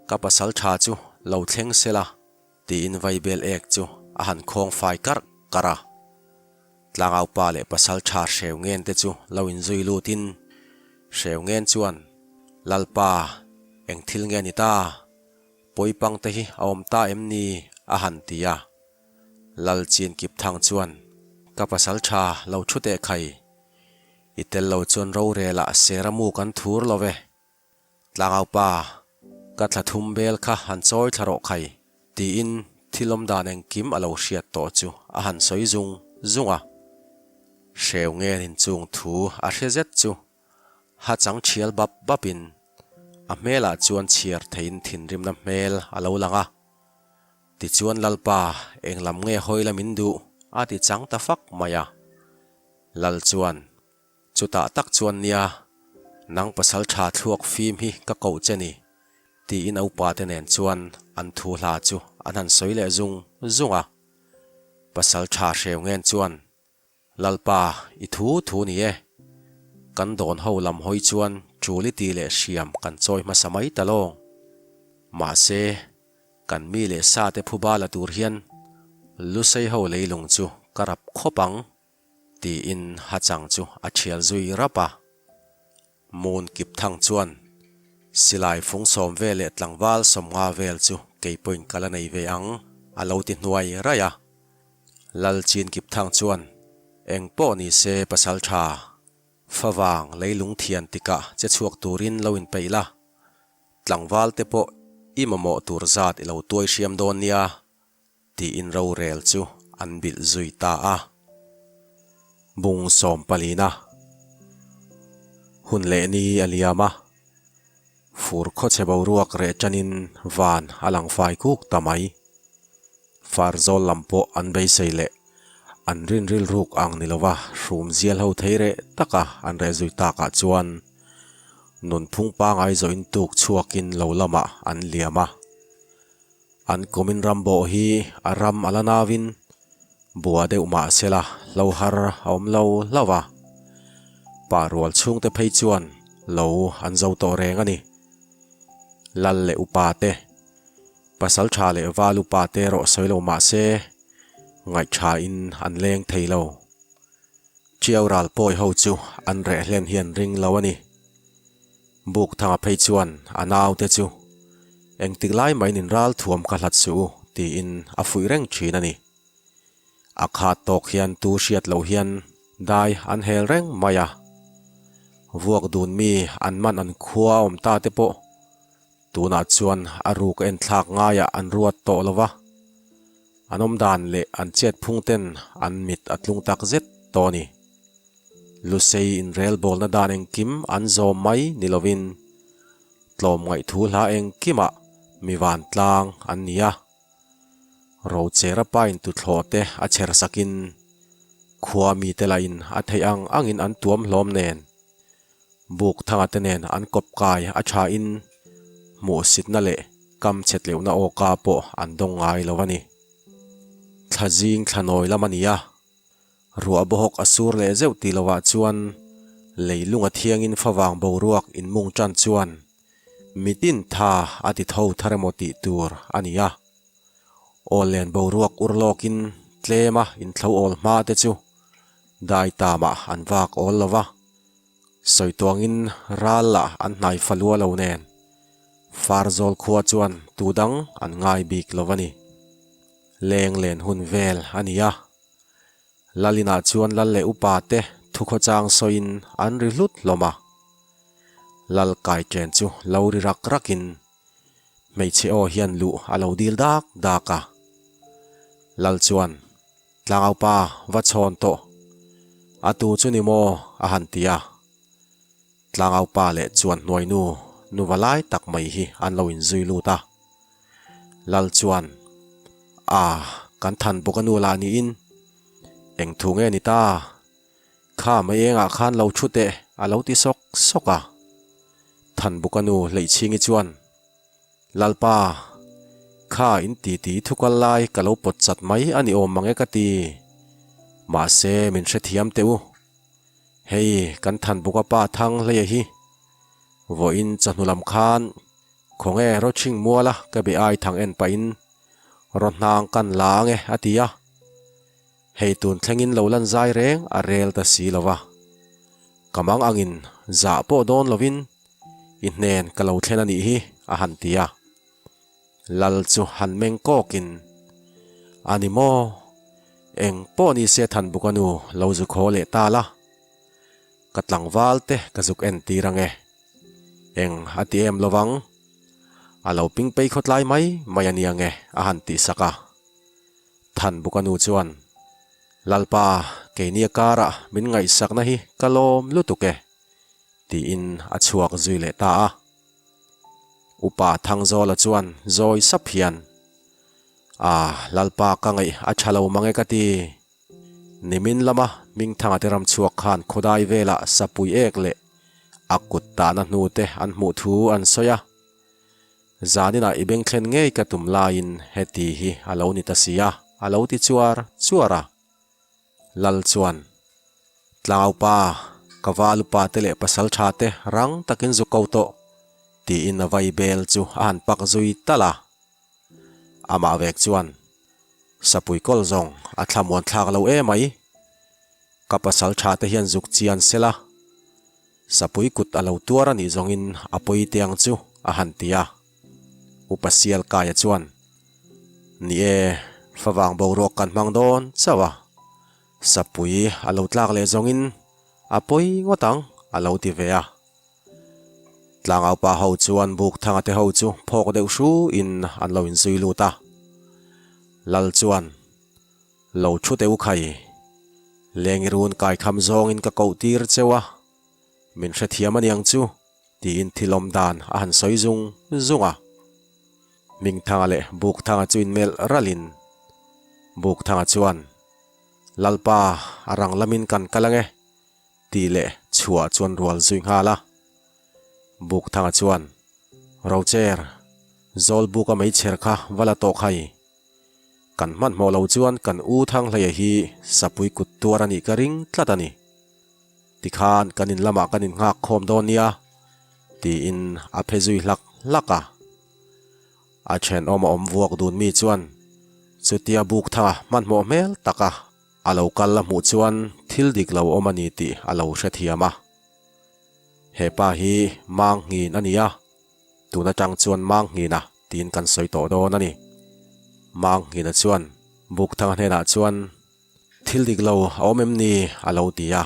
Ka pasal tha chu lo thleng se la. Tiin vaibel ek chu a han khawng fai karh karh a. Tlangaupa leh pasal tha hreu ngen te chu lo inzui lutin hreu ngen chuan, Lalpa, eng thil nge ni ta? Pawipang te hi a awm ta em ni? a han ti a. Lal chin kip thang chuan, Ka pasal tha lo thu teh khai. I tel lo chuan rorelah sera mu kan thur lo ve. Tlangaupa, ka thla thum bel kha han chawi thla rawh khai, tiin thil awm dan engkim a lo hriat tawh chu a han sawi zung zung a. Hreu ngen inchung thu a hre zet chu ha chang thial bap bapin a hmelah chuan chhiar theiin thinrimna hmel a lo lang a. Tichuan Lalpa, eng lam nge hawi la min duh? a ti chang ta fak mai a. Lal chuan, Chutah tak chuan nia, nang pasal tha thluak fim hi ka koh che ni, tiin a upate nen chuan an thu hla chu an han sawi leh zung zung a. Pasal tha hreu ngen chuan, Lalpa, i thu thu ni e. Kan dawn ho lam hawi chuan tul i ti leh hriam kan chawi hmasa mai ta lawng. Mahse, kan mi leh sa te phuba la tur hian Lusei ho leilung chu ka rap khawp ang. Tiin hachang chu a thial zui rap a. Moon kip thang chuan silai fung sawm vel leh tlangval 50 vel chu kei pawhin ka la nei ve ang a lo ti hnuai raih a. Lal chin kip thang chuan eng pawh ni se pasal tha, favang leilung thian tikah che chhuak turin lo inpeih la, tlangval te pawh i mamawh tur zat i lo tuai hriam dawn nia Tiin rorel chu an bilh zui ta a. Bung sawm palina hun leh ni a liam a, fur khawchhe boruak reh tanin van a lang fai kuk ta mai. Far zawl lam pawh an beisei leh an rin rilruk ang ni lova hrum zial ho thei reh taka an reh zui takah chuan nunphung pangai zawhin tuk chhuakin lo lamah an liam a. An kumin ram bawh hi a ram a la nauin bua deuh mah sela hlo har a awm lo hlauh a, pa rual chhungte phei chuan lo an zo tawh reng a ni. Lal leh upa te, pasal tha leh val upa te erawh sawi lo mah se ngaihthain an leng thei lo. Ṭiau ral pawi ho chu an reh hlen hian ring lo a ni. Buk thanga phei chuan a naute chu engtik lai mai nin ral thuam ka hlat suh u tiin a fuih reng thin a ni. A khat tawk hian tu hriat loh hian dai an hel reng mai a. Vuak dun mi an man an khua a awm ta te pawh tunah chuan a ruk en thlak ngaiah an ruat tawh lo va. An awm dan leh an chet phung ten an mit a tlung tak zet tawh a ni. Lusei inrelbawlna dan engkim an zawm mai ni lovin tlawmngaih thu hla engkimah mi vantlang an ni a. Rochera pain tuthlawh te a chher sakin khua mite lahin a theih ang angin an tuam hlawm nen buk thanga te nen an kawp kai a thain hmuhsitna leh kam chhetleuhna awka pawh an dawng ngai lo a ni. Thla zing thla nawi lam a ni a. Ruah bawhawk a sur leh zeuh tih lovah chuan leilung a thiangin favang boruak inmung tan chuan mitin tha a ti tho thar emaw tih tur a ni a. Awl len boruak ur lawkin tlema inthlo awl hma te chu dai tamah an vak awl lo va, sawi tuangin ral lah an hnai falua lo nen Farzawl khua chuan tu dang an ngai bik lo a ni. Leng len hun vel a ni a. Lalinah chuan lal leh upa te thukhawchang sawiin an ri hlut hlawm a. Lal kai chen chu lo ri rak rakin hmeichhe aw hian luh a lo dil dak dak a. Lal chuan, Tlangaupa va chhawn tawh. A tu chu ni maw? a han ti a. Tlangaupa leh chuan hnuainu nuva lai tak mai hi an lo inzui lut a. Lal chuan, A, kan than bawk a nu lah niin. Eng thu nge ni ta? Kha mai engah khan lo thu teh a lo ti sawk sawk a. Than bawk a nu Hleihchhingi chuan, Lalpa, kha in titi thu kal lai ka lo pawt chat mai a ni awm mang e ka ti. Mahse min hrethiam teh u. Hei kan than bawk a pa Thang Hleia hi vawiin chawhnu lam khan Khawnge Roching muala ka be ai thang en pahin. Rawhnang kan la ang e a ti a. Hei tun thlengin lo lan zai reng a rel ta si lo va. Ka mang angin zah pawh dawn lovin i hnen ka lo thlen a nih hi a han ti a. Lal chu han meng kawkin, A ni maw? Eng pawh ni se Thanbuka nu lo zu khaw leh ta la. Ka tlangval te ka zuk en tir ang e. Eng a ti em lovang. A lo ping pei khawtlai mai mai a nia nge a han tih sak a. Thanbuka nu chuan, Lalpa, keini a karah min ngaihsakna hi ka lawm lutuk e, tiin a chhuak zui leh ta a. Upa Thangzawla chuan zawi sap hian, A, Lalpa ka ngaih a tha lo mang e ka ti. Nimin lama Hmingthanga te ram chhuak khan khawdai velah sapui ek leh a kut tahna hnu te an hmuh thu an sawi a. Zaninah i beng thlen ngei ka tum laiin heti hi a lo ni ta si a, a lo ti chuar chuar a. Lal chuan, Tlangaupa, ka val upa te leh pasal tha te rang takin zu ko tawh, tiin a vai bel chu a han pak zui talh a. Amah vek chuan, Sapui kawl zawng a thlamuan thlak lo emai, ka pasal tha te hian zuk chian sela, Sapui kut a lo tuar a nih zawngin a pawi te ang chu a han ti a. Upa Sialkaia chuan, Ni e, favang boruak kan hmang dawn chauh a, Sapui a lo tlak leh zawngin a pawi ngawt ang a lo ti ve a. Tlangaupa ho chuan Bukthanga te ho chu phawk deuh hru in an lo inzui lut a. Lal chuan, Lo thu teh u khai. Lengi run kai kham zawngin ka koh tir cheu a, min hrethiam a niang chu, tiin thil awm dan a han sawi zung zung a. Hmingthanga leh Bukthanga chu inmelh ralhin Bukthanga chuan, Lalpa, a rang lamin kan kal ange, tih leh chhuah chuan rual zui nghal a. Bukthanga chuan, Rocher, Zawlbuka meichher kha va la tawh khai. Kan hmanhmawh lo chuan kan u Thanghleia hi sapui kut tuar a nih ka ring tlat a ni. Tikhan kan in lamah kan innghak khawm dawn nia, tiin a phe zui hlak hlak a. A thenawm a awm vuak dun mi chuan chutia buk thanga hmanhmawh hmel taka a lo kal a hmuh chuan thil dik lo awm a ni tih a lo hrethiam a. He pa hi mang nghin a ni a. Tun atang chuan Manghina tiin kan sawi tawh dawn a ni. Manghina chuan Bukthanga hnenah chuan, Thil dik lo a awm em ni? a lo ti a.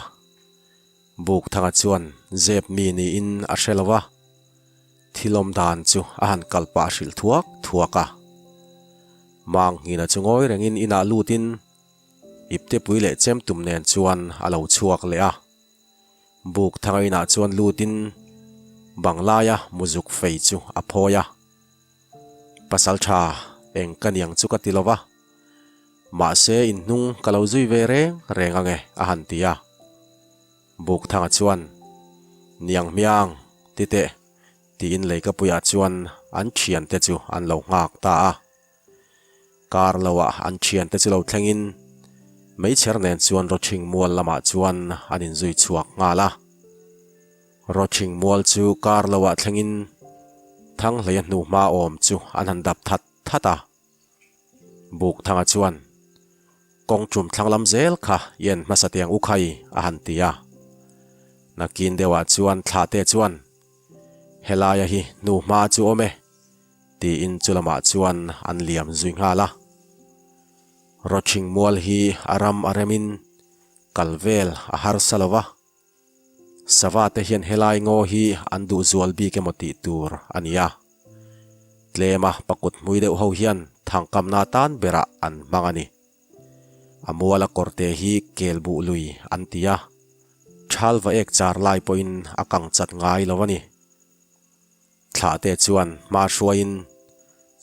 Bukthanga chuan zep mi niin a hre lo va, thil awm dan chu a han kal pah hrilh thuak thuak a. Manghina chu ngawi rengin inah lutin iptepui leh chemtum nen chuan a lo chhuak leh a. Buk thanga inah chuan lutin banglaia muzuk fei chu a phawi a. Pasal tha eng ka niang chu ka ti lo va, mahse inhnung ka lo zui ve reng reng ange a han ti a. Buk thanga chuan, Niang hmiang, ti teh, tiin leikapuiah chuan an thiante chu an lo nghak ta a. Kar loah an thiante chu lo thlengin meichher nen chuan Roching mual lamah chuan an inzui chhuak nghal a. Roching mual chu kar loah thlengin Thanghleia hnuhma awm chu an han dap that that a. Bukthanga chuan, Kawng tum thlang lam zel kha i en hmasa tiang u khai a han ti a. Nakin deuhah chuan thlahte chuan, Helaia hi hnuhma chu awm e. Tiin chu lamah chuan an liam zui nghal a. Rawchhing mual hi a ram a remin kal vel a harsa lo va, sava te hian helai ngaw hi an duh zual bik emaw tih tur a ni a. Tlema pakut hmui deuh ho hian thangkamna tan berah an hmang a ni. A muala kawrte hi kel buh lui an ti a, thal va ek char lai pawhin a kang chat ngai lo a ni. Thlahte chuan hma hruaiin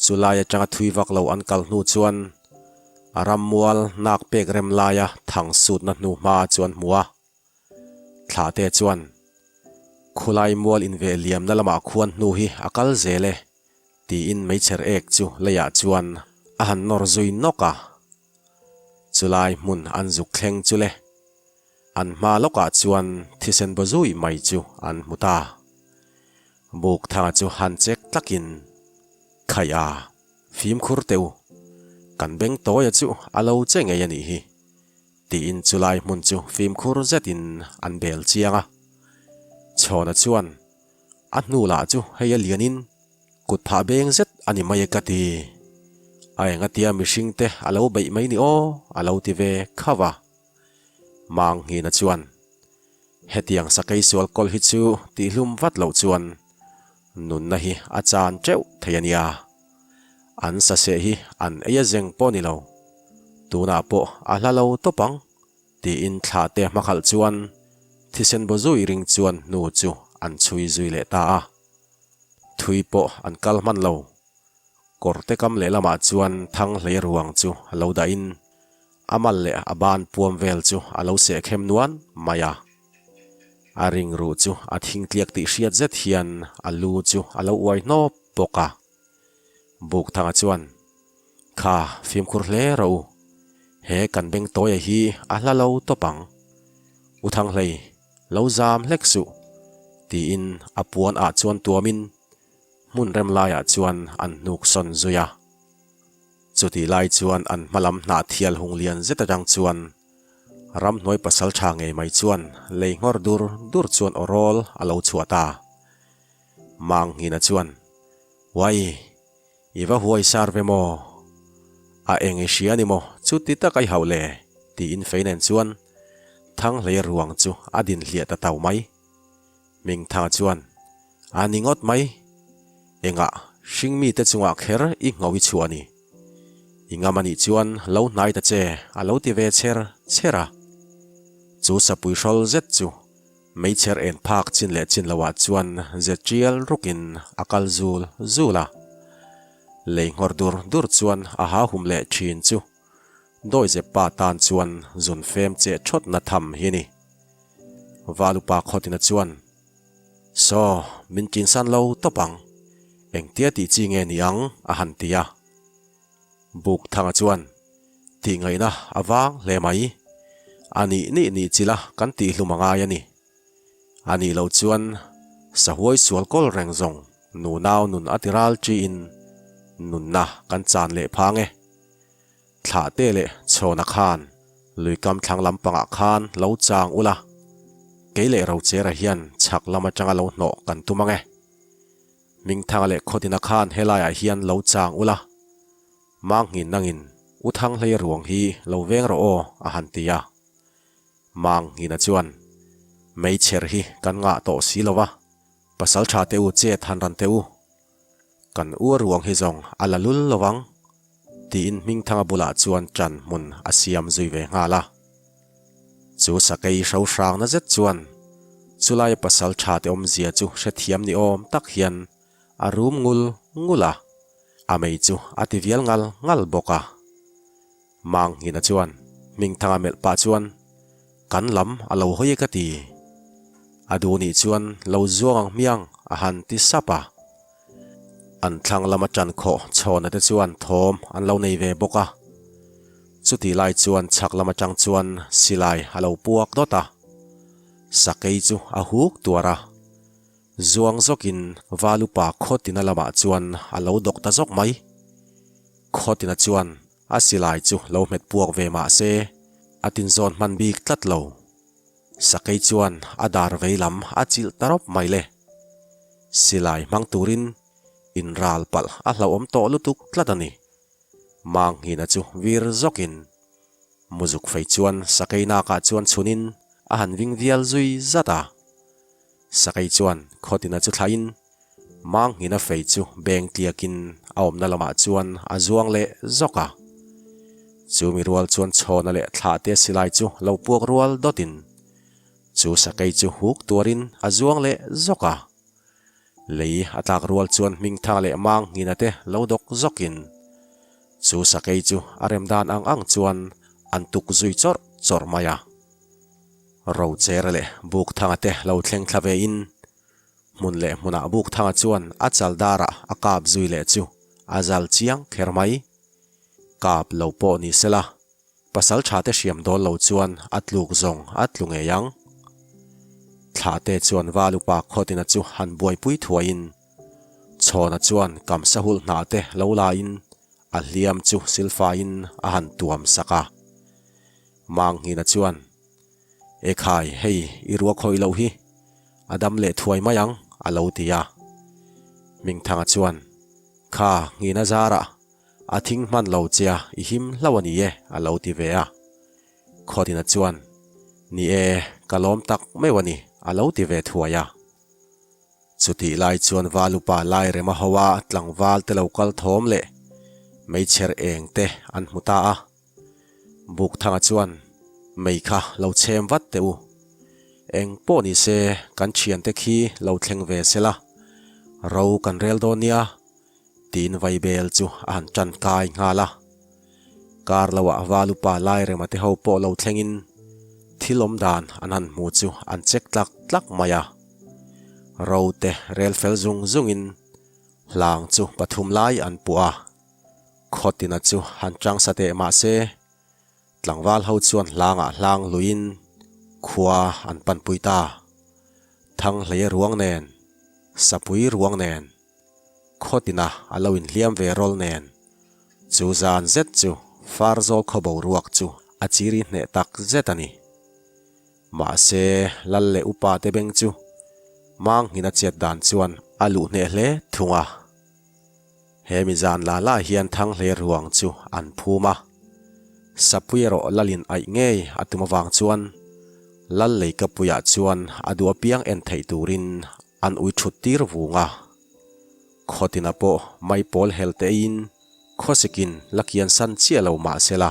chu lai atanga thui vak lo an kal hnu chuan a rammual nak pek rem laia thang sutna hnu hma chu an hmu a. Thlahte chuan, Khulai mual inveh liamna lamah khuan hnu hi a kal zel e, tiin meichher ek chu leiah chuan a han nawr zui nawk a. Chulai hmun an zuk thleng chu le. An hma lawkah chuan thisen baw zui mai chu an hmu ta. Bukthanga chu han chek tlakin, Khaih a, fimkhur teh u. Kan beng tawia chu a lo che ngei a nih hi, tiin chulai hmun chu fimkhur zetin an bel chiang a. Chhawna chuan a hnu lah chu hei a lianin kut phah beng zet a ni mai e ka ti. A engatia mihring te a lo beih mai ni aw a lo ti ve khauh a. Manghina chuan hetiang sakei sual kawl hi chu tihlum vat loh chuan Nunna hi a chan teuh thei a nia. An saseh hi an ei a zeng pawh ni lo. Tunah pawh a hla lo tawp ang, tiin thla te hmakhalh chuan thisen baw zui ring chuan hnu chu an chhui zui leh ta a. Thui pawh an kal hman lo. Kawrte kam lehlamah chuan Thanghlei ruang chu lo dahin a mal leh a ban puam vel chu a lo sehkhem nuan mai a. A ringruh chu a thingtliak tih hriat zet hian a lu chu a lo uai hnawp bawk a. Bukthanga chuan, Kha, fimkhur hle rawh u. He kan beng tawia hi a hla lo tawp ang. U Thanghlei, lo zam hlek suh, tiin a puan ah chuan tuamin hmun rem laiah chuan an hnuk sawn zui a. Chutih lai chuan an hmalam hnah thial hung lian zet atang chuan Ramhnuai pasal tha ngei mai chuan lei nghawr dur dur chuan aw rawl a lo chhuah ta. Manghina chuan, Uai, i va huai sar ve maw? A eng i hria ni maw chuti tak a i hauh le? tiin fei nen chuan Thanghlei ruang chu a din hliah ta tau mai. Mingthanga chuan, A ni ngawt mai. Engah hringmite chungah kher i ngho i chhuah a ni. I ngam a nih chuan lo hnai ta che a lo ti ve chher chher a. Chu sapui hrawl zet chu meichher en phak chin leh chin loah chuan ze tial rukin a kal zul zul a. Lei nghawr dur dur chuan a ha hum leh thin chu Dawizep pa tan chuan zun fem cheh thawtna tham hi a ni. Valupa khawtina chuan, Saw, min tinsan lo tawp ang. Engtia tih chi nge ni ang? a han ti a. Bukthanga chuan, Tih ngaihna a vang hle mai. A nih nih nih chila kan tihhlum a ngai a ni. A nih loh chuan sahuai sual kawl reng zawng nunau nun a ti ral ṭiin nunna kan chan leh phang e. Thlah te leh chhawna khan luikam thlang lampangah khan lo chang ula, kei leh Rochera hian chhak lam atanga lo hnawh kan tum ang e. Mingthanga leh Khawtina khan helaiah hian lo chang ula, Manghin nangin U Thanghleia ruang hi lo veng rawh aw a han ti a. Manghina chuan, Meichher hi kan ngah tawh si lo va, pasal tha te u chet han ran teh u. Kan u a ruang hi zawng a la lul lo vang, tiin Hmingthanga bulah chuan ṭan hmun a siam zui ve nghal a. Chu sakei hro hrangna zet chuan chulaia pasal ṭha te awmzia chu hrethiam ni awm tak hian a rum ngul ngul a, a mei chu a ti vial ngal ngal bawk a. Manghina chuan Hmingthanga melh pah chuan, Kan lam a lo hawi e ka ti. A duh nih chuan lo zuang ang hmiang a han ti sap a. An thlang lama ṭan khawh chhawna te chuan thawm an lo nei ve bawk a. Chutih lai chuan chhak lam aṭang chuan silai a lo puak dawt a. Sakei chu a huk tuar a. Zuang zawkin Valupa khawtina lamah chuan a lo dawk ta zawk mai. Khawtina chuan A silai chu lo hmet puak ve mah se, a tinzawn hman bik tlat lo. Sakei chuan a dar vei lam a chilh ta rawp mai le. Silai hmang turin inral palh a hlauhawm tawh lutuk tlat a ni. Manghina chu vir zawkin muzuk fei chuan sakei nakah chuan chhunin a han ving vial zui zat a. Sakei chuan khawtina chu thlahin Manghina fei chu beng tliakin a awmna lamah chuan a zuang leh zawk a. Chumi rual chuan chhawna leh thlahte silai chu lo puak rual dawtin chu sakei chu huk tuarin a zuang leh zawk a. Lei a tlak rual chuan Hmingthanga leh Manghina te lo dawk zawkin chu sakei chu a rem dan ang ang chuan an tuk zui chawrh chawrh mai a. Rochera leh Bukthanga te lo thleng thla vein Hmun leh hmunah Bukthanga chuan a chal darah a kap zui leh chu a zal chiang kher mai. Kap lo pawh ni sela, pasal tha te hriam dawl lo chuan a tluk zawng a tlu ngei ang. Thlah te chuan Val upa Khawtina chu han buaipui thuaiin Chhawna chuan kamsa hulh hnah te lo lain. A hliam chu silfaiin a han tuam sak a. Manghina chuan, Ekhai, hei i ruak khawih loh hi, a dam leh thuai mai ang, a lo ti a. Hmingthanga chuan, Kha, nghina zarah a thing hman lo che a, i him hlauh a ni e, a lo ti ve a. Khawtina chuan, Ni e, ka lawm tak meuh a ni, a lo ti ve thuai a. Chutih lai chuan Valupa Lairema hoa tlangval te lo kal thawm leh meichher eng te an hmu ta a. Bukthanga chuan, Mei kha lo chhem vat teh u. Eng pawh ni se kan thiante khi lo thleng ve sela, ro kan rel dawn nia, tiin vaibel chu a han tan kai nghal a. Kar loah Valupa Lairema te ho pawh lo thlengin thil awm dan an han hmu chu an check tlak tlak mai a. Ro te rel fel zung zungin hlang chu pathum lai an puah a. Khawtina chu han chang sa teh mah se, tlangval ho chuan hlangah hlang luiin khua an panpui ta. Thanghleia ruang nen, Sapui ruang nen, Khawtina a lo inhliam ve rawl nen, chu zan zet chu Farzawl khaw boruak chu a chiri hneh tak zet a ni. Mahse, Lal leh upa te beng chu Manghina chet dan chuan a luh hneh hle thung a. He mi zan la la hian Thanghle ruang chu an phum a. Sapui erawh Lalin aih ngei a tum avang chuan Lal leikapuiah chuan a duh apiang en theih turin An ui thut tir vung a. Khawtina pawh maipawl hel te eiin khawsikin la kian san chiah lo mah se la,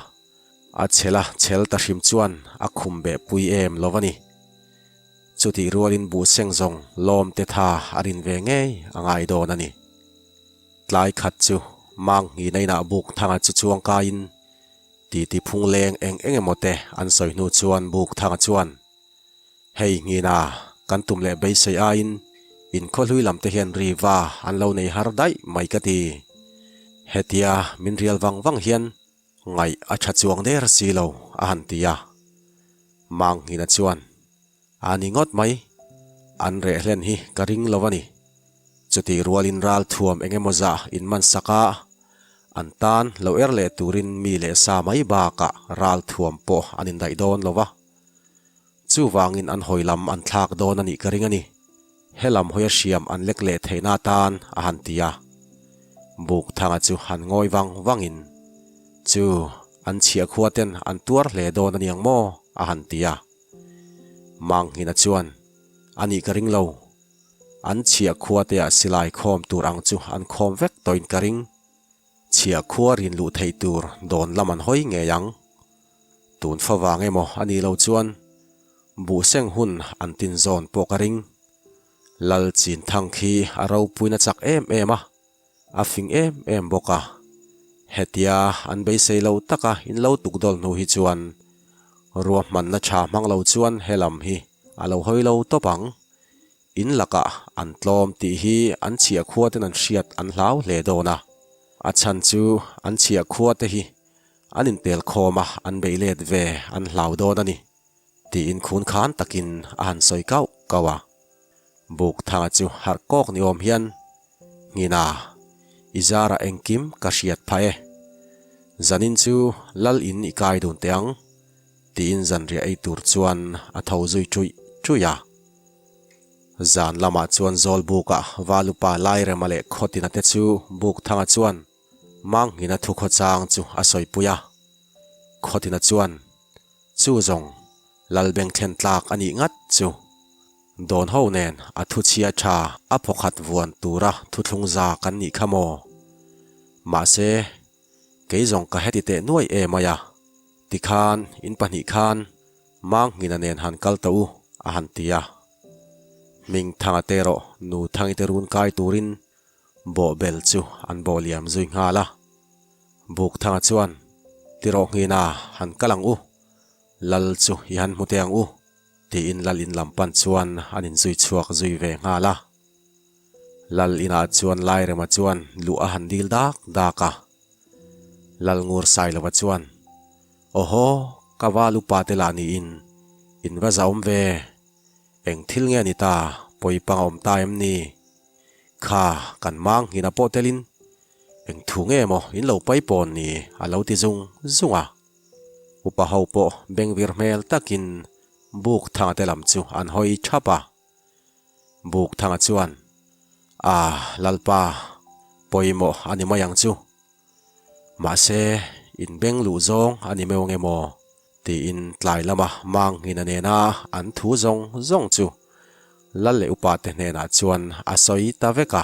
a chhela chhel ta hrim chuan a khum beh pui em lo a ni. Chutih rualin buh seng zawng lawm te tha a rin ve ngei a ngai dawn a ni. Tlai khat chu mang nghina inah buk thanga chu chuang kaiin titi phung leng eng eng emaw te an sawi hnu chuan buk thanga chuan, Hei nghina kan tum leh beisei aiin inkhawhlui lam te hian ri va an lo nei har daih mai ka ti. Hetia min rial vang vang hian ngaih a tha chuang der si lo a han ti a. Mang nghina chuan, A ni ngawt mai, an reh hlen hi ka ring lo a ni. Chutih rualin ral thuam eng emaw zah in man sak a, an tan lo er leh turin mi leh sa mai bakah ral thuam pawh an indaih dawn lo va. Chuvangin an hawi lam an thlak dawn a nih ka ring a ni. He lam hawia hriam an lek leh theihna atan a han ti a. Bukthanga chu han ngawi vang vangin, Chu, an chhiahkhua ten an tuar hle dawn a niang maw? a han ti a. Manghina chuan, A nih ka ring lo. An chhiahkhua te ah silai khawm tur ang chu an khawm vek tawhin ka ring. Chhiahkhua rin luh theih tur dawn lam an hawi ngei ang. Tun fa vang emaw a nih lo chuan buh seng hun an tin zawn pawh ka ring. Lal chin thang khi a ropuina chak em em a, a fing em em bawk a. Hetia an beisei lo taka in lo tukdawl hnu hi chuan ruahmanna tha hmang lo chuan he lam hi a lo hawi lo tawp ang. In lakah an tlawm tih hi an chhiahkhua ten an hriat an hlau hle dawn a. A chhan chu an chhiahkhua te hi An inpel khawm a, an beih let ve an hlau dawn a ni, tiin khun khan takin a han sawi kauh kauh a. Bukthanga chu harh kawk ni awm hian, Nghina, i zarah engkim ka hriat phah e. Zanin chu lal in i kai dun teh ang, tiin zanriah ei tur chuan a tho zui ṭuih ṭuih a. Zan lamah chuan Zawlbukah Valupa Lairema leh Khawtina te chu Bukthanga chuan, Manghina thukhawchang chu a sawipui a, Khawtina chuan, Chu zawng, Lalbeng thlen tlak a nih ngat chu. Dawn ho nen a thuchhia tha a phawkhat vuan tura thuthlung za kan nih kha maw? Mahse, kei zawng ka heti teh nuai em mai a, tikhan in pahnih khan Manghina nen han kal ta u, a han ti a. Hmingthanga te erawh nu Thangite run kai turin Bawhbel chu an bawh liam zui nghal a. Bukthanga chuan, Tirawh nghina han kal ang u, Lal chu i han hmu teh ang u, tiin Lal in lam pan chuan an inzui chhuak zui ve nghal a. Lal inah chuan Lairema chuan luh a han dil dak dak a. Lal Ngur Sailova chuan, Awhaw, ka val upa te lah niin, in va zahawm ve, eng thil nge ni ta, pawipang a awm ta em ni? Kha kan mang nghina pawh telin. Eng thu nge maw in lo paipawn ni? a lo ti zung zung a. Upa ho pawh bengvir hmel takin Bukthanga te lam chu an hawi thap a. Bukthanga chuan, A, Lalpa, pawimawh a ni mai ang chu. Mahse, in beng luh zawng a ni meuh nge maw? tiin tlai lama Manghina nena an thu zawng zawng chu Lal leh upa te hnenah chuan a sawi ta vek a.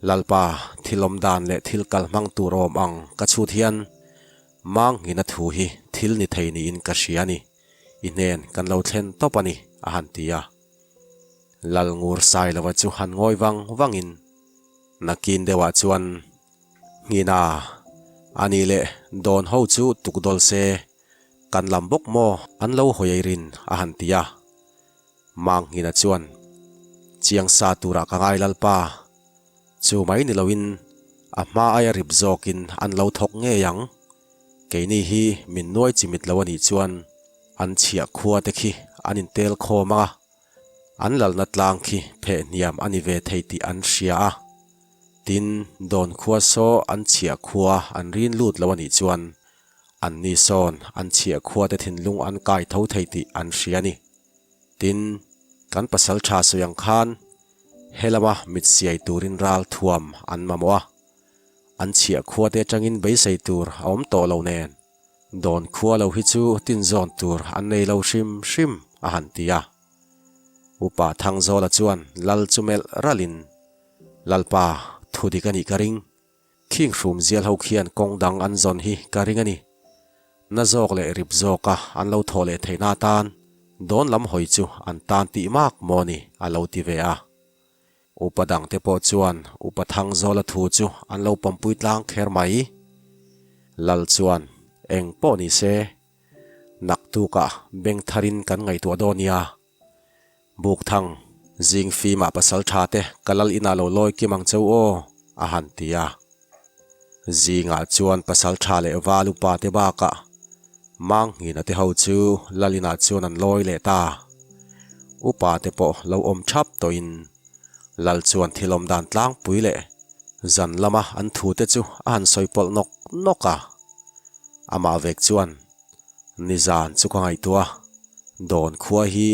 Lalpa, thil awm dan leh thil kal hmang tur awm ang ka chhut hian Manghina thu hi thil ni thei niin ka hria a ni, i hnen kan lo thlen tawp a ni, a han ti a. Lal ngur sai lova chu han ngawi vang vangin nakin deuhah chuan Nghina, a nih leh dawn ho chu tuk dawl se, kan lam bawk maw an lo hawi ei rin, a han ti a. Mang Nghina chuan, Chiang sa turah ka ngai Lalpa, chu mai ni loin a hma aia rip zawkin an lo thawk ngei ang. Keini hi min nuai chimit lo a nih chuan an chhiah khua te khi an intel khawm ang a, an lalna tlang khi pheh hniam a ni ve thei tih an hria a. Tin, dawn khua saw an chhiah khua an rin lut lo a nih chuan anni sawn an chhiah khua te thinlung an kai tho thei tih an hria a ni. Tin, kan pasal tha sawi ang khan he lama mit siai turin ral thuam an mamawh a, an chhiah khua te atangin beisei tur a awm tawh lo nen dawn khua lo hi chu tinzawn tur an nei lo hrim hrim a han ti a. Upa Thangzawla chuan lal chu melh ralhin Lalpa, thu dik a nih ka ring. Khing hrum zial ho khian kawng dang an zawn hi ka ring a ni. Na zawk leh rip zawka an lo thawh leh theihna atan dawn lam hawi chu an tan tih mak maw ni a lo ti ve a. Upa dangte pawh chuan Upa Thangzawla thu chu an lo pawmpui tlang kher mai. Lal chuan eng pawh ni se, naktukah beng tharin kan ngaihtuah dawn nia. Bukthang, zing fimah pasal tha te ka lal inah lo lawi kim ang cheu aw, a han ti a. Zingah chuan pasal tha leh val upa te bakah Manghina te ho chu lal inah chuan an lawi leh ta. Upa te pawh lo awm thap tawhin lal chuan thil awm dan tlangpui leh zan lama an thu te chu a han sawi pawlh nawk nawk a. Amah vek chuan Nizan chu ka ngaihtuah a, dawn khua hi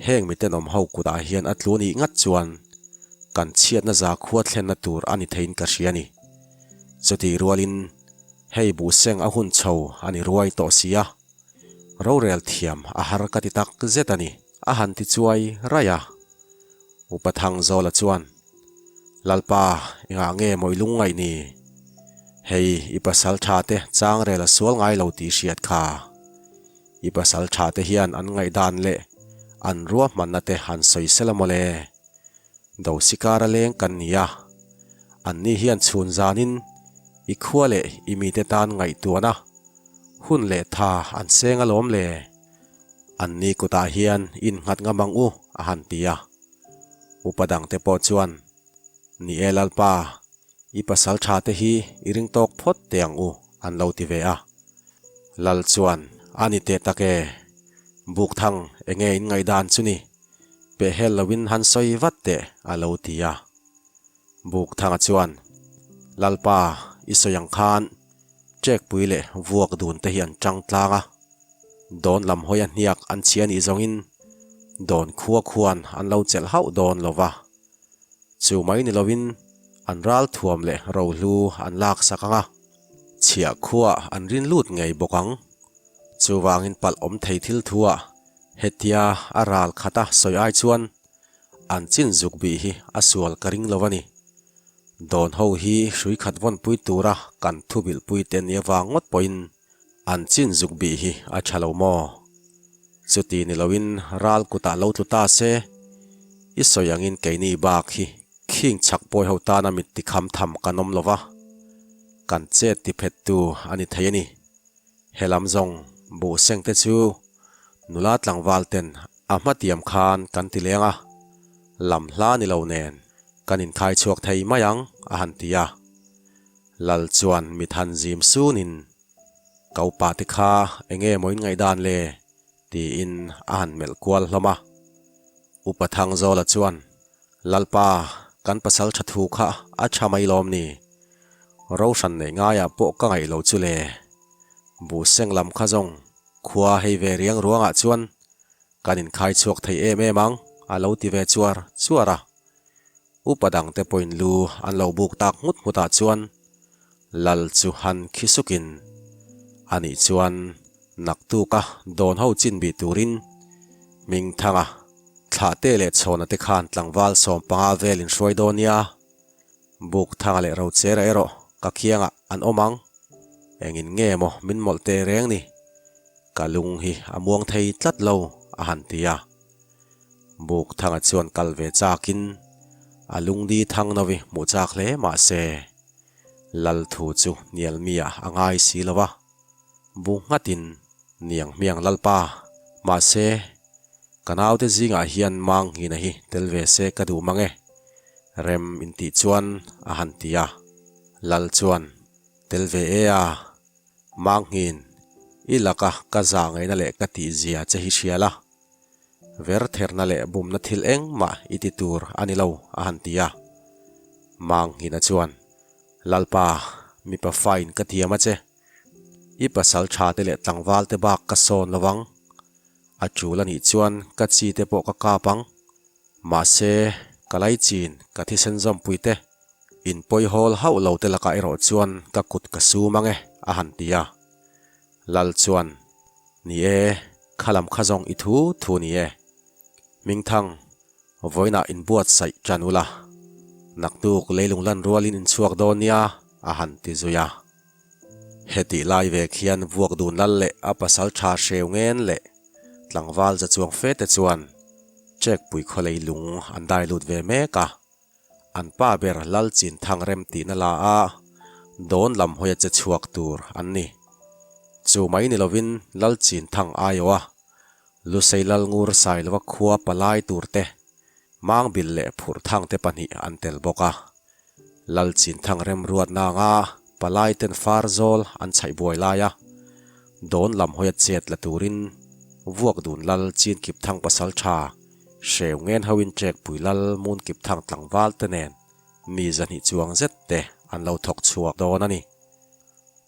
heng mitenawm ho kutah hian a tlu nih ngat chuan kan chhiatna za khua thlenna tur a ni theiin ka hria a ni. Chutih rualin hei buhseng a hun chho a ni ruai tawh si a, rorel thiam a har ka ti tak zet a ni, a han ti chuai raih a. Upa Thangzawla chuan, Lalpa, engah nge maw i lungngaih ni? Hei, i pasal tha te changrel a sual ngai lo tih hriat kha. I pasal tha te hian an ngaihdan leh an ruahmanna te han sawi sela mawle. Dosikara leng kan ni a, anni hian chhun zanin i khua leh i mite tan ngaihtuahna hun leh tha an seng alawm le. Anni kutah hian innghat ngam ang u, a han ti a. Upa dangte pawh chuan, Ni e Lalpa, i pasal tha te hi i ring tawk phawt teh ang u, an lo ti ve a. Lal chuan, A ni teh tak e, Bukthang enge in ngaihdan chu ni, pehhel loin han sawi vat teh, a lo ti a. Bukthanga chuan, Lalpa, i sawi ang khan Ṭekpui leh vuak dun te hi an ṭang tlang a, dawn lam hawi a hniak an chhia nih zawngin dawn khua khuan an lo chelh hauh dawn lo va. Chu mai ni loin an ral thuam leh rohlu an lak sak ang a, chhiah khuaah an rin lut ngei bawk ang. Chuvangin palh awm thei thil thuah hetia a ral khata sawi ai chuan an chin zuk bih hi a sual ka ring lo a ni. Dawn ho hi hrui khat vawnpui tura kan thu bilhpui te nia vang ngawt pawhin an chin zuk bih hi a tha lo maw? Chuti ni loin ral kutah lo tlu ta se, i sawi angin keini bak hi khing chhak pawi ho tana mit tikham tham kan awm lo va, kan chet tiphettu a ni thei a ni. He lam zawng buhseng te chu nula tlangval ten a hmatiam khan kan ti leng a, lam hla ni lo nen kan inkhai chhuak thei mai ang a han ti a. Lal chuan mit han zim sunin, Ka upa te kha enge maw in ngaihdan le? tiin a han melh kual hlawm a. Upa Thangzawla chuan, Lalpa, kan pasal tha thu kha a tha mai lawm ni? Rohran neih ngaiah pawh ka ngaih lo chu le. Buh seng lam kha zawng khua hei ve riang ruangah chuan kan inkhai chhuak thei em em ang a lo ti ve chuar chuar a. Upa dangte pawhin lu an lo buk tak nghut nghutah chuan Lal chu han khi sukin anih chuan naktuka dawn ho chin bih turin Hmingthanga thlahte leh chhawna te khan tlangval 15 vel inhruai dawn nia. Bukthanga leh Rochera erawh ka khiangah an awm ang. Engin nge maw min mawlh teh reng ni? Ka lung hi a muang thei tlat lo, a han ti a. Bukthanga chuan kal ve chakin a lungdi thang novi hmuh chak hle mah se, Lal thu chu hnial miah a ngai si lo va. Bu nghatin niang hmiang Lalpa, mahse, ka naute zingah hian Manghina hi tel ve se ka duh mang e, rem intih chuan a han ti a. Lal chuan, Tel ve e a, Manghin, i laka ka za ngaihna leh ka tihzia che hi hria la, ver therna leh bumna thil engmah i ti tur a ni lo, a han ti a. Manghina chuan, Lalpa, mipa fain ka thiam a che. I pasal tha te leh tlangval te bak ka sawn lo vang. A tul a nih chuan ka chi te pawh ka kap ang. Mahse, ka lai chin, ka thisen zawmpui te, in pawi hawl hauh lo te lakah erawh chuan ka kut ka sum ang e, a han ti a. Lal chuan, Ni e, kha lam kha zawng i thu thu ni e. Hmingthang, vawiinah inbuatsaih tan ula, naktuk leilung lan rualin inchhuak dawn nia, a han ti zui a. Hetih lai vek hian vuak dun lal leh a pasal tha hreu ngen leh tlangval za chuang fe te chuan Chekpui khaw lei lung an dai lut ve mek a. An pa ber Lal Chin Thang rem tihna la a dawn lam hawia che chhuak tur an ni. Chu mai ni lovin Lal Chin Thang aiawh a Lusei Lal Ngur Sailova khua palai tur te Mangbil leh Phurhthang te pahnih an tel bawk a. Lal Chinthang remruatna anga palai ten far zawl an chhaih buai lai a, dawn lam hawia chet la turin vuak dun Lal Chinkipthang pasal tha hreu ngen hoin Chekpui Lal Munkipthang tlangval te nen mi zahnih chuang zet te an lo thawk chhuak dawn a ni.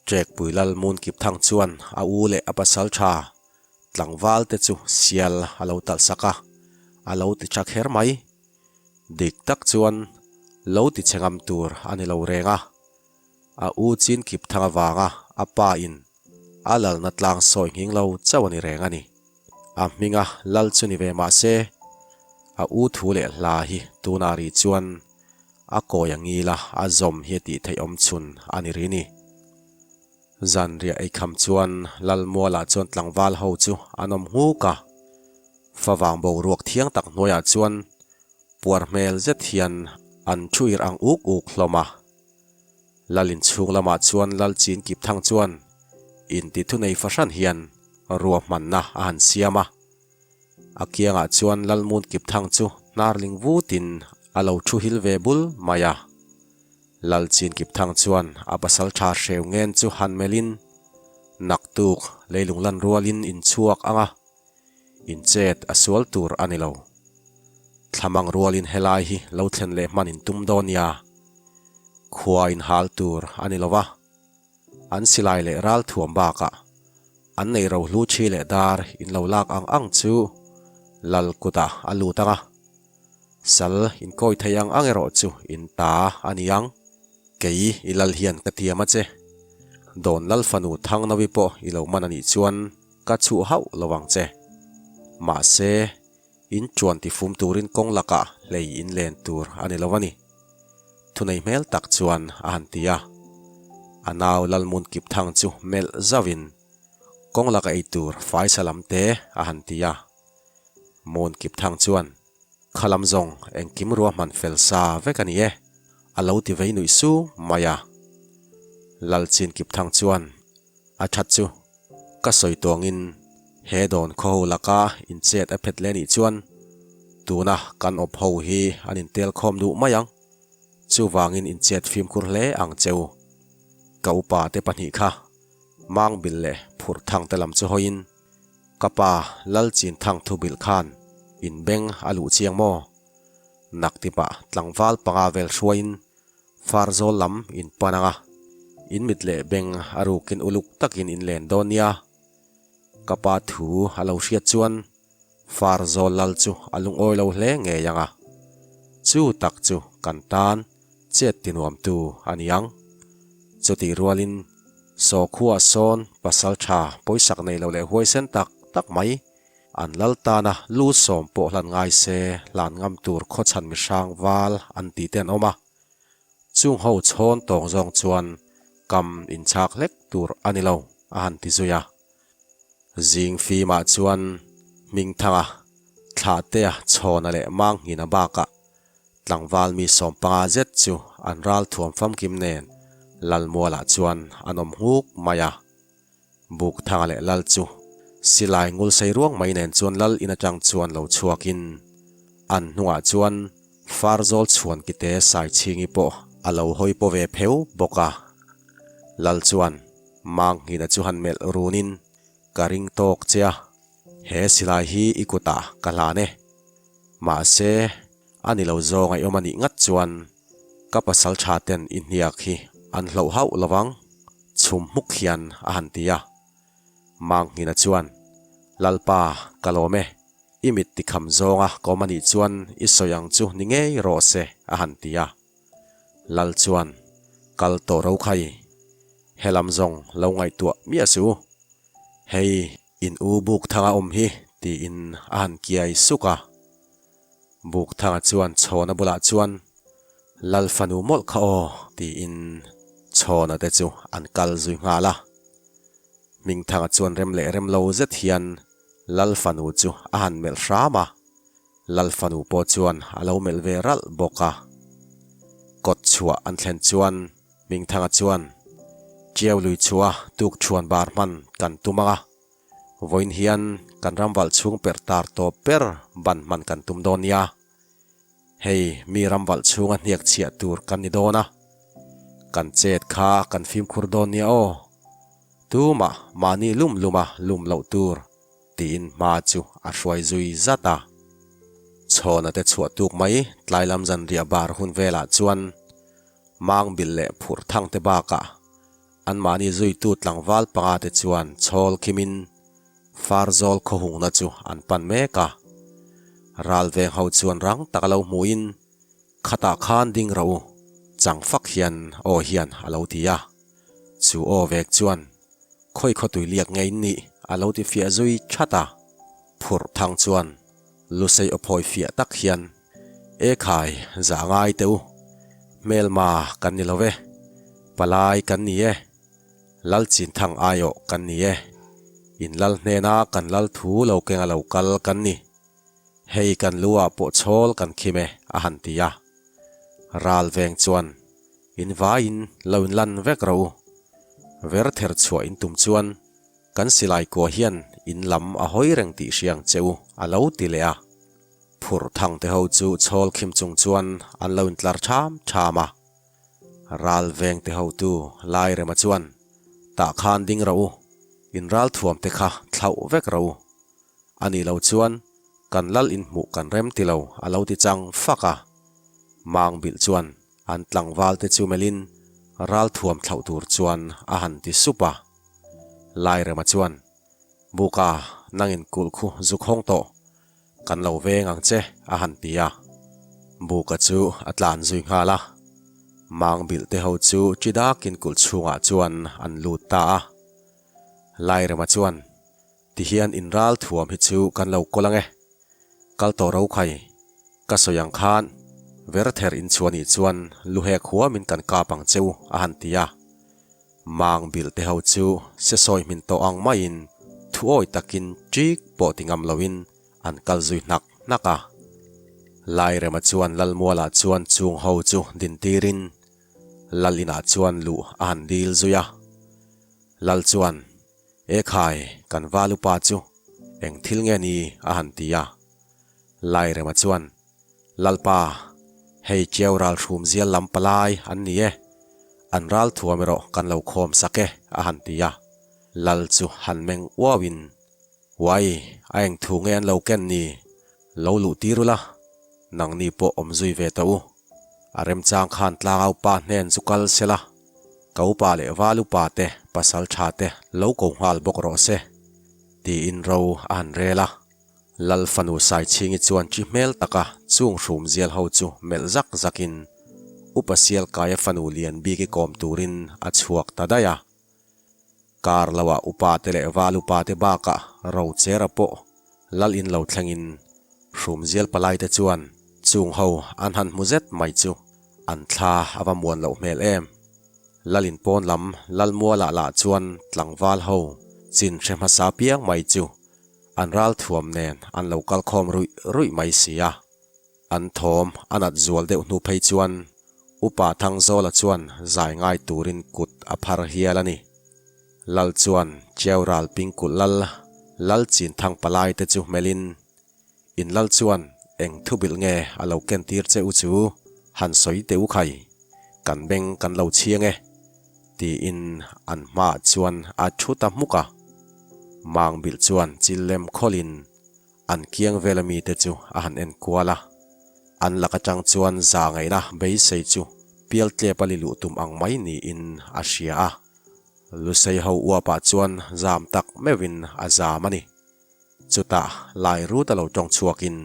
Chekpui Lal Munkipthang chuan a u leh a pasal tha tlangval te chu sial a lo talh sak a, a lo ti tha kher mai. Dik tak chuan lo ti che ngam tur a ni lo reng a, a u chin kip thang avanga a pa in a lalna tlang sawi nghing lo chauh a ni reng a ni. A hminga lal chu ni ve mah se, a u thu leh hla hi tunah ri chuan a kawi a ngil a, a zawm hi a tih theih awm chhun a ni ri ni. Zanriah eikham chuan Lalmualah chuan tlangval ho chu an awm nghuk a. Favang boruak thiang tak hnuaiah chuan puar hmel zet hian an thu ir ang uk uk hlawm a. Lal inchhung lamah chuan Lal Chin Kip Thang chuan inti thunei fahran hian ruahmanna a han siam a. A kiangah chuan Lal Mun Kip Thang chu hnarling vutin a lo thu hil ve bul mai a. Lal Chin Kip Thang chuan a pasal tha hreu ngen chu han melhin naktuk leilung lan rualin inchhuak ang a. Inchet a sual tur a ni lo. Thlamang rualin helai hi lo thlen leh hman in tum dawn nia. Khua in hal tur a ni lo va. An silai leh ral thuam bakah an nei rohlu thi leh dar in lo lak ang ang chu lal kutah a lut ang a. Sal inkawi thei ang ang erawh chu in ta a ni ang. Kei i lal hian ka tiam a che. Dawn lal fanu Thangnawi pawh i lo man a nih chuan Ka chhuh hauh lo ang che. Mahse, in chuan tifum turin kawng lakah hlei in len tur a ni lo a ni. Thunei hmel tak chuan a han ti a. A nau Lalmun Kipthang chu melh zauhin, Kawng laka ei tur faisa lam te a han ti a. Mun Kipthang chuan, Kha lam zawng engkim ruahman fel sa vek a ni e, a lo ti vei nuih su mai a. Lalchin Kipthang chuan, A that chu ka sawi tuangin he dawn khaw ho laka inchet a phet leh nih chuan tuna kan awp ho hi an intel khawm duh mai ang. Chuvangin inchet fimkhur hle ang cheu. Ka upa te pahnih kha Mangbil leh Phurhthang te lam chu hawiin ka pa Lalchin Thang thubilh khan inbeng a luh chiang maw? Naktipah tlangval panga vel hruaiin Farzawl lam in pan ang a. In mit leh beng a rukin uluk takin in len dawn nia. Ka pa thu a lo hriat chuan Farzawl lal chu a lungawi lo hle ngei ang a. Chu tak chu kan tan chet tinuamtu a ni ang. Chutih rualin Sawkhua sawn pasal tha pawisak nei lo leh huaisen tak tak mai an lal tana lu sawm pawh hlan ngai se hlan ngam tur khawchhan mihrang val an ti te an awm a. Chung ho chhawn tawng zawng chuan kam inchhak hlek tur a ni lo a han ti zui a. Zing fimah chuan Hmingthanga, Thlahtea, Chhawna leh Manghina bakah tlangval mi 15 zet chu an ral thuam famkim nen Lalmualah chuan an awm nghuk mai a. Bukthanga leh Lal chu silai ngul sei ruang mai nen chuan Lal in atang chuan lo chhuakin an hnungah chuan Farzawl chhuan kite Saichhingi pawh a lo hawi paw ve pheu bawk a. Lal chuan Manghina chu han melh runin ka ring tawk che a, he silai hi i kutah ka hlan e. Mahse, a ni lo zawng a i awm a nih ngat chuan ka pasal tha ten i hniak hi an hloh hauh lo vang, chhum hmuk hian a han ti a. Manghina chuan, Lalpa, ka lawm e, i mit tikham zawnga ka awm a nih chuan i sawi ang chu ni ngei rawh se, a han ti a. Lal chuan, Kal tawh ro khai, helam zawng lo ngaihtuah miah suh u. Hei, in u Bukthanga awm hi, tiin a han kiai suk a. Bukthanga chuan Chhawna bulah chuan, Lal fanu mawlh kha aw, tiin Chhawna te chu an kal zui nghal a. Hmingthanga chuan rem leh rem lo zet hian Lal fanu chu a han melh hram a. Lal fanu pawh chuan a lo melh ve ralh bawk a. Kawt chhuah an thlen chuan Hmingthanga chuan, Ṭiau lui chhuah a tuk ṭhuan bar hman kan tum ang a, vawiin hian kan ram valh chhung perh tar tawp ber ban hman kan tum dawn nia. Hei mi ram valh chhunga hniak chhiah tur kan ni dawn a, kan chet kha kan fimkhur dawn nia aw. Tumah mahni lum luma lum loh tur. Tiin hma chu a hruai zui zat a. Chhawna te chhuah tuk mai tlai lam zanriah bar hun velah chuan Mangbil leh phurh thang te bakah anmahni zuitu tlangval panga te chuan chhawl khimin Farzawl khawhungna chu an pan mek a. Ralveng ho chuan rang tak a lo hmuhin Khatah khan ding rawh u, chang fak hian aw hian a lo ti a. Chu aw vek chuan Khawi khawtui liak nge in nih a lo ti fiah zui that a. Phurh thang chuan Lusei aw phawi fiah tak hian, E khai, zah ngai teh u. Hmelma kan ni lo ve. Palai kan ni e. Lal chin thang aiawh kan ni e. In lal hnena kan lal thu lo keng a lo kal kan ni. Hei kan lu ah pawh chhawl kan khim e a han ti a. Ral veng chuan in vaiin lo in lan vek rawh u. Ver ther chhuah in tum chuan kan silai kua hian in lam a hawi reng tih hria ang che u a lo ti leh a. Phurh thang te ho chu chhawl khim chung chuan an lo in tlar ṭham ṭham a. Ral veng te hotu Lairema chuan tah khan ding rawh u, in ral thuam te kha thlauh vek rawh u. A nih lo chuan kan lal in hmuh kan rem ti lo a lo ti chang fak a. Mang bilh chuan an tlangval te chu melhin ral thuam thlauh tur chuan a han ti sup a. Lairema chuan, Buka, nangin kulh khu zu khawng tawh, kan lo veng ang che a han ti a. Buka chu a tlan zui nghal a. Mang bilh te ho chu chi dakin kulh chhungah chuan an lut ta a. Lairema chuan, Tihian in ral thuam hi chu kan lo kawl ang e. Kal tawh ro khai. Ka sawi ang khan Verther in chhuah nih chuan lu hek huamin kan kap ang che u a han ti a. Mang bil te ho chu se sawi hmin tawh ang maiin thu awi takin ṭik pawh ti ngam loin an kal zui hnak hnak a. Lairema chuan Lalmualah chuan chung ho chu din tirin Lal inah chuan luh a han dil zui a. Lal chuan E khai, kan val upa chu eng thil nge ni a han ti a. Lairema chuan, Lalpa, hei Chiau ral hrum zial lam palai an ni e, an ral thuam erawh kan lo khawm sak e a han ti a. Lal chu han meng uauin, Uai, a eng thu nge an lo ken ni? Lo luh tir ula, nangni pawh awm zui ve tawh u. A remchang khan tlangau pa hnen chu kal se la. Ka upa leh val upa te, pasal tha te lo ko nghal bawk rawh se, tiin ro a han rel a. Lal fanu Saichhingi chuan chi hmel taka chung hrum zial ho chu melh zak zakin Upa Sialkaia fanu lian bik i kawm turin a chhuak ta daih a. Kar loah upa te leh val upa te bakah Rochera pawh lal in lo thlengin Hrumzial palai te chuan chung ho an han hmu zet mai chu an thla a va muan loh hmel em. Lal in pawn lam Lalmualah lah chuan tlangval ho chin hre hmasa piang mai chu an ral thuam nen an lo kal khawm ruih ruih mai si a. An thawm a nat zual deuh hnu phei chuan Upa Thangzawla chuan zai ngai turin kut a phar hial a ni. Lal chuan Chiau ral pingkulh lal Lal Chinthang palai te chu hmelhin, In lal chuan eng thu bilh nge a lo ken tir che u chu han sawi teh u khai, kan beng kan lo chhiang e, tiin an hmaah chuan a thu ta hmuk a. Mang bilh chuan chil lem khawlhin An kiang vela mite chu a han en kual a, an lak atang chuan za ngaihna beisei chu pialtlep a li luh tum ang mai niin a hria a. Lusei ho uapah chuan zam tak meuhin a zam a ni. Chutah lai rut a lo tawng chhuakin,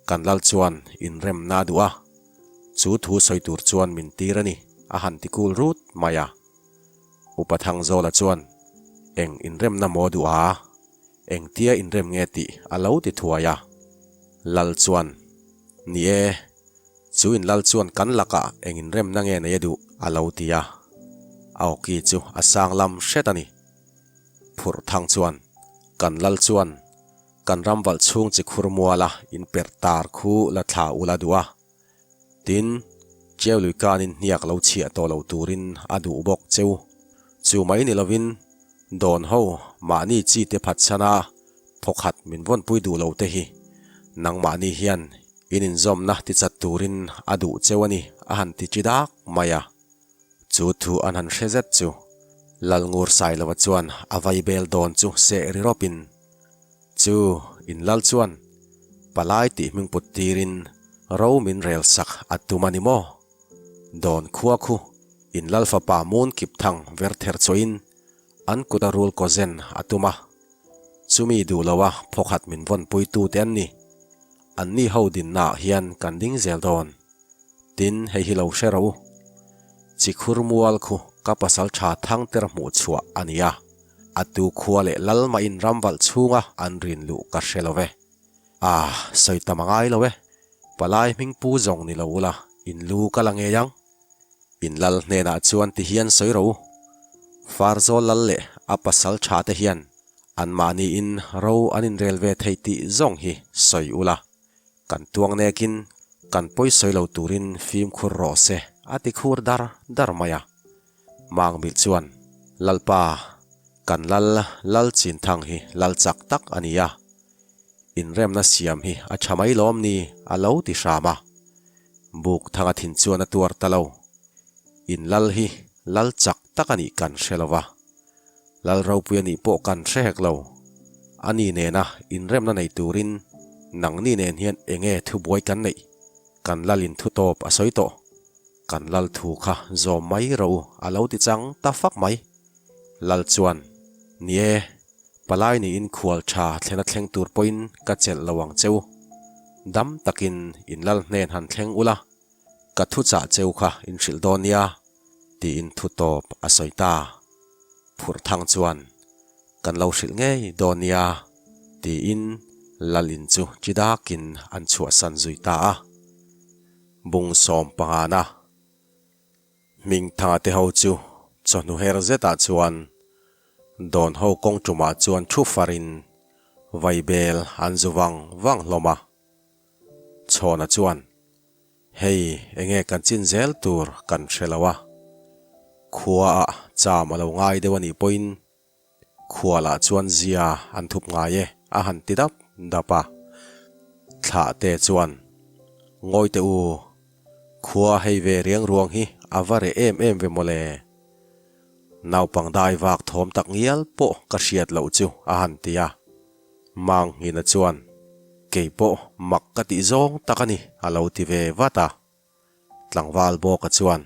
Kan lal chuan inremna a duh a, chu thu sawi tur chuan min tir a ni, a han ti kul rut mai a. Upa Thangzawla chuan, Eng inremna maw duh a? Engtia inrem nge tih a lo ti thuai a. Lal chuan, Ni e, chu in lal chuan kan lakah eng inremna nge nei a duh a lo ti a. A awki chu a sang lam hret a ni. Phurh thang chuan, Kan lal chuan kan ram valh chhung chi khur muala in perh tar khu la thla ula duh a. Tin, Chiaului kanin hniak lo chhiah tawh lo turin a duh bawk cheu. Chu mai ni lovin, Dawn ho mahni chi te phatchhana thawkhat min vawnpui duh lo te hi nangmahni hian in inzawmna tichat turin a duh cheu a ni a han ti chi dak mai a. Chu thu an han hre zet chu Lalngur Sailova chuan a vaibel dawn chu seh ri rawpin, Chu in lal chuan palai tih hming put tirin ro min rel sak a tum a ni maw? Dawn khua khu in lal fapa mun kip thang ver ther chawin an kut a rul kaw zen a tum a. Chumi duh loa phawkhat min vawnpui tute an ni. Anni ho dinnaah hian kan ding zel dawn. Tin, hei hi lo hre rawh u. Chikhur mual khu ka pasal tha thangter hmuh chhuah a ni a. A tu khua leh lal mahin ram valh chhunga an rin luh ka hre lo ve. Ah, sawi tam a ngai lo e. Palai hming pu zawng ni lo ula, in lu ka la ngei ang. In lal hnenah chuan ti hian sawi rawh u. Farzawl lal leh a pasal tha te hian anmahniin ro an inrel ve thei tih zawng hi sawi ula. Kan tuang nekin kan pawi sawi lo turin fimkhur rawh se a ti khur dar dar mai a. Mangbilh chuan, Lalpa, kan lal lal Chinthang hi lal chak tak a ni a, inremna siam hi a tha mai lawm ni a lo ti hram a. Buk thanga thin chuan a tuar ta lo. In lal hi lal chak tak a nih kan hre lo va. Lal ropui a nih pawh kan hre hek lo. A ni nena inremna nei turin nangni nen hian enge thubuai kan neih? Kan lalin thu tawp a sawi tawh. Kan lal thu kha zawm mai rawh u a lo ti chang ta fak mai. Lal chuan, Ni e, palai niin khual tha thlena thleng tur pawhin ka chelh lo ang cheu. Dam takin in lal hnen han thleng ula, ka thu chah cheu kha in hrilh dawn nia, tiin thu tawp a sawi ta. Phurh thang chuan, Kan lo hrilh ngei dawn nia, tiin lal in chu chi dakin an chhuahsan zui ta a. Bung sawm pangana Hmingthanga te ho chu chawhnu her zetah chuan dawn ho kawng tumah chuan thu farin vaibel an zu vang vang hlawm a. Chhawna chuan, Hei enge kan chin zel tur kan hre lo a, khuaah cham a lo ngai deuh a nih pawhin Khualah chuan zia an thup ngai e a han ti dap dap a. Thlah te chuan, Ngawi teh u, khua hei ve riang ruang hi a va reh em em ve mawle. Naupang dai vak thawm tak ngial pawh ka hriat loh chu a han ti a. Manghina chuan, Kei pawh mak ka tih zawng tak a ni a lo ti ve vat a. Tlangval bawka chuan,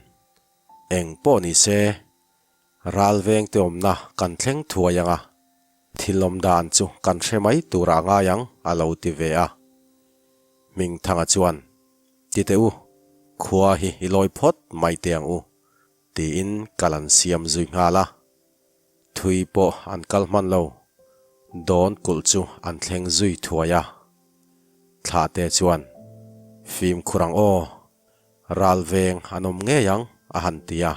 Eng pawh ni se. Ral vengte awmna kan thleng thuai ang a, thil awm dan chu kan hre mai turah a ngai ang, a lo ti ve a. Hmingthanga chuan, Ti teh u, khua hi i lawi phawt mai teh ang u, tiin kal an siam zui nghal a. Thui pawh an kal hman lo, dawn kulh chu an thleng zui thuai a. Thlahte chuan, Fimkhur ang aw, ral veng an awm ngei ang, a han ti a.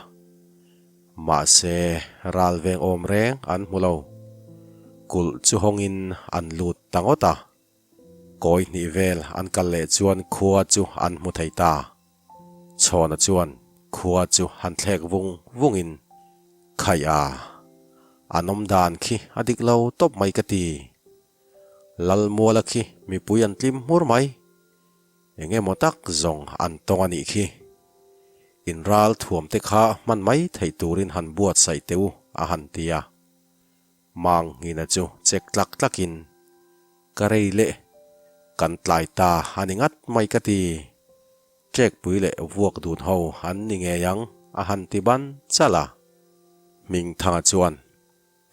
Mahse, ral veng awm reng an hmu lo. Kulh chu hawngin an lut ta ngawt a. Kawi hnih vel an kal leh chuan khua chu an hmu thei ta. Chhawna chuan khua chu han thlek vung vungin, Khaih a, an awm dan khi a dik lo tawp mai ka ti. Lalmuala khi mipui an tlim hmur mai. Eng emaw tak zawng an tawng a nih khi. In ral thuam te kha hman mai theih turin han buatsaih teh u, a han ti a. Manghina chu chek tlak tlakin, Ka rei leh, kan tlai ta a ni ngat mai ka ti. Ṭekpui leh vuak dun ho an ni ngei ang, a han ti ban chalh a. Hmingthanga chuan,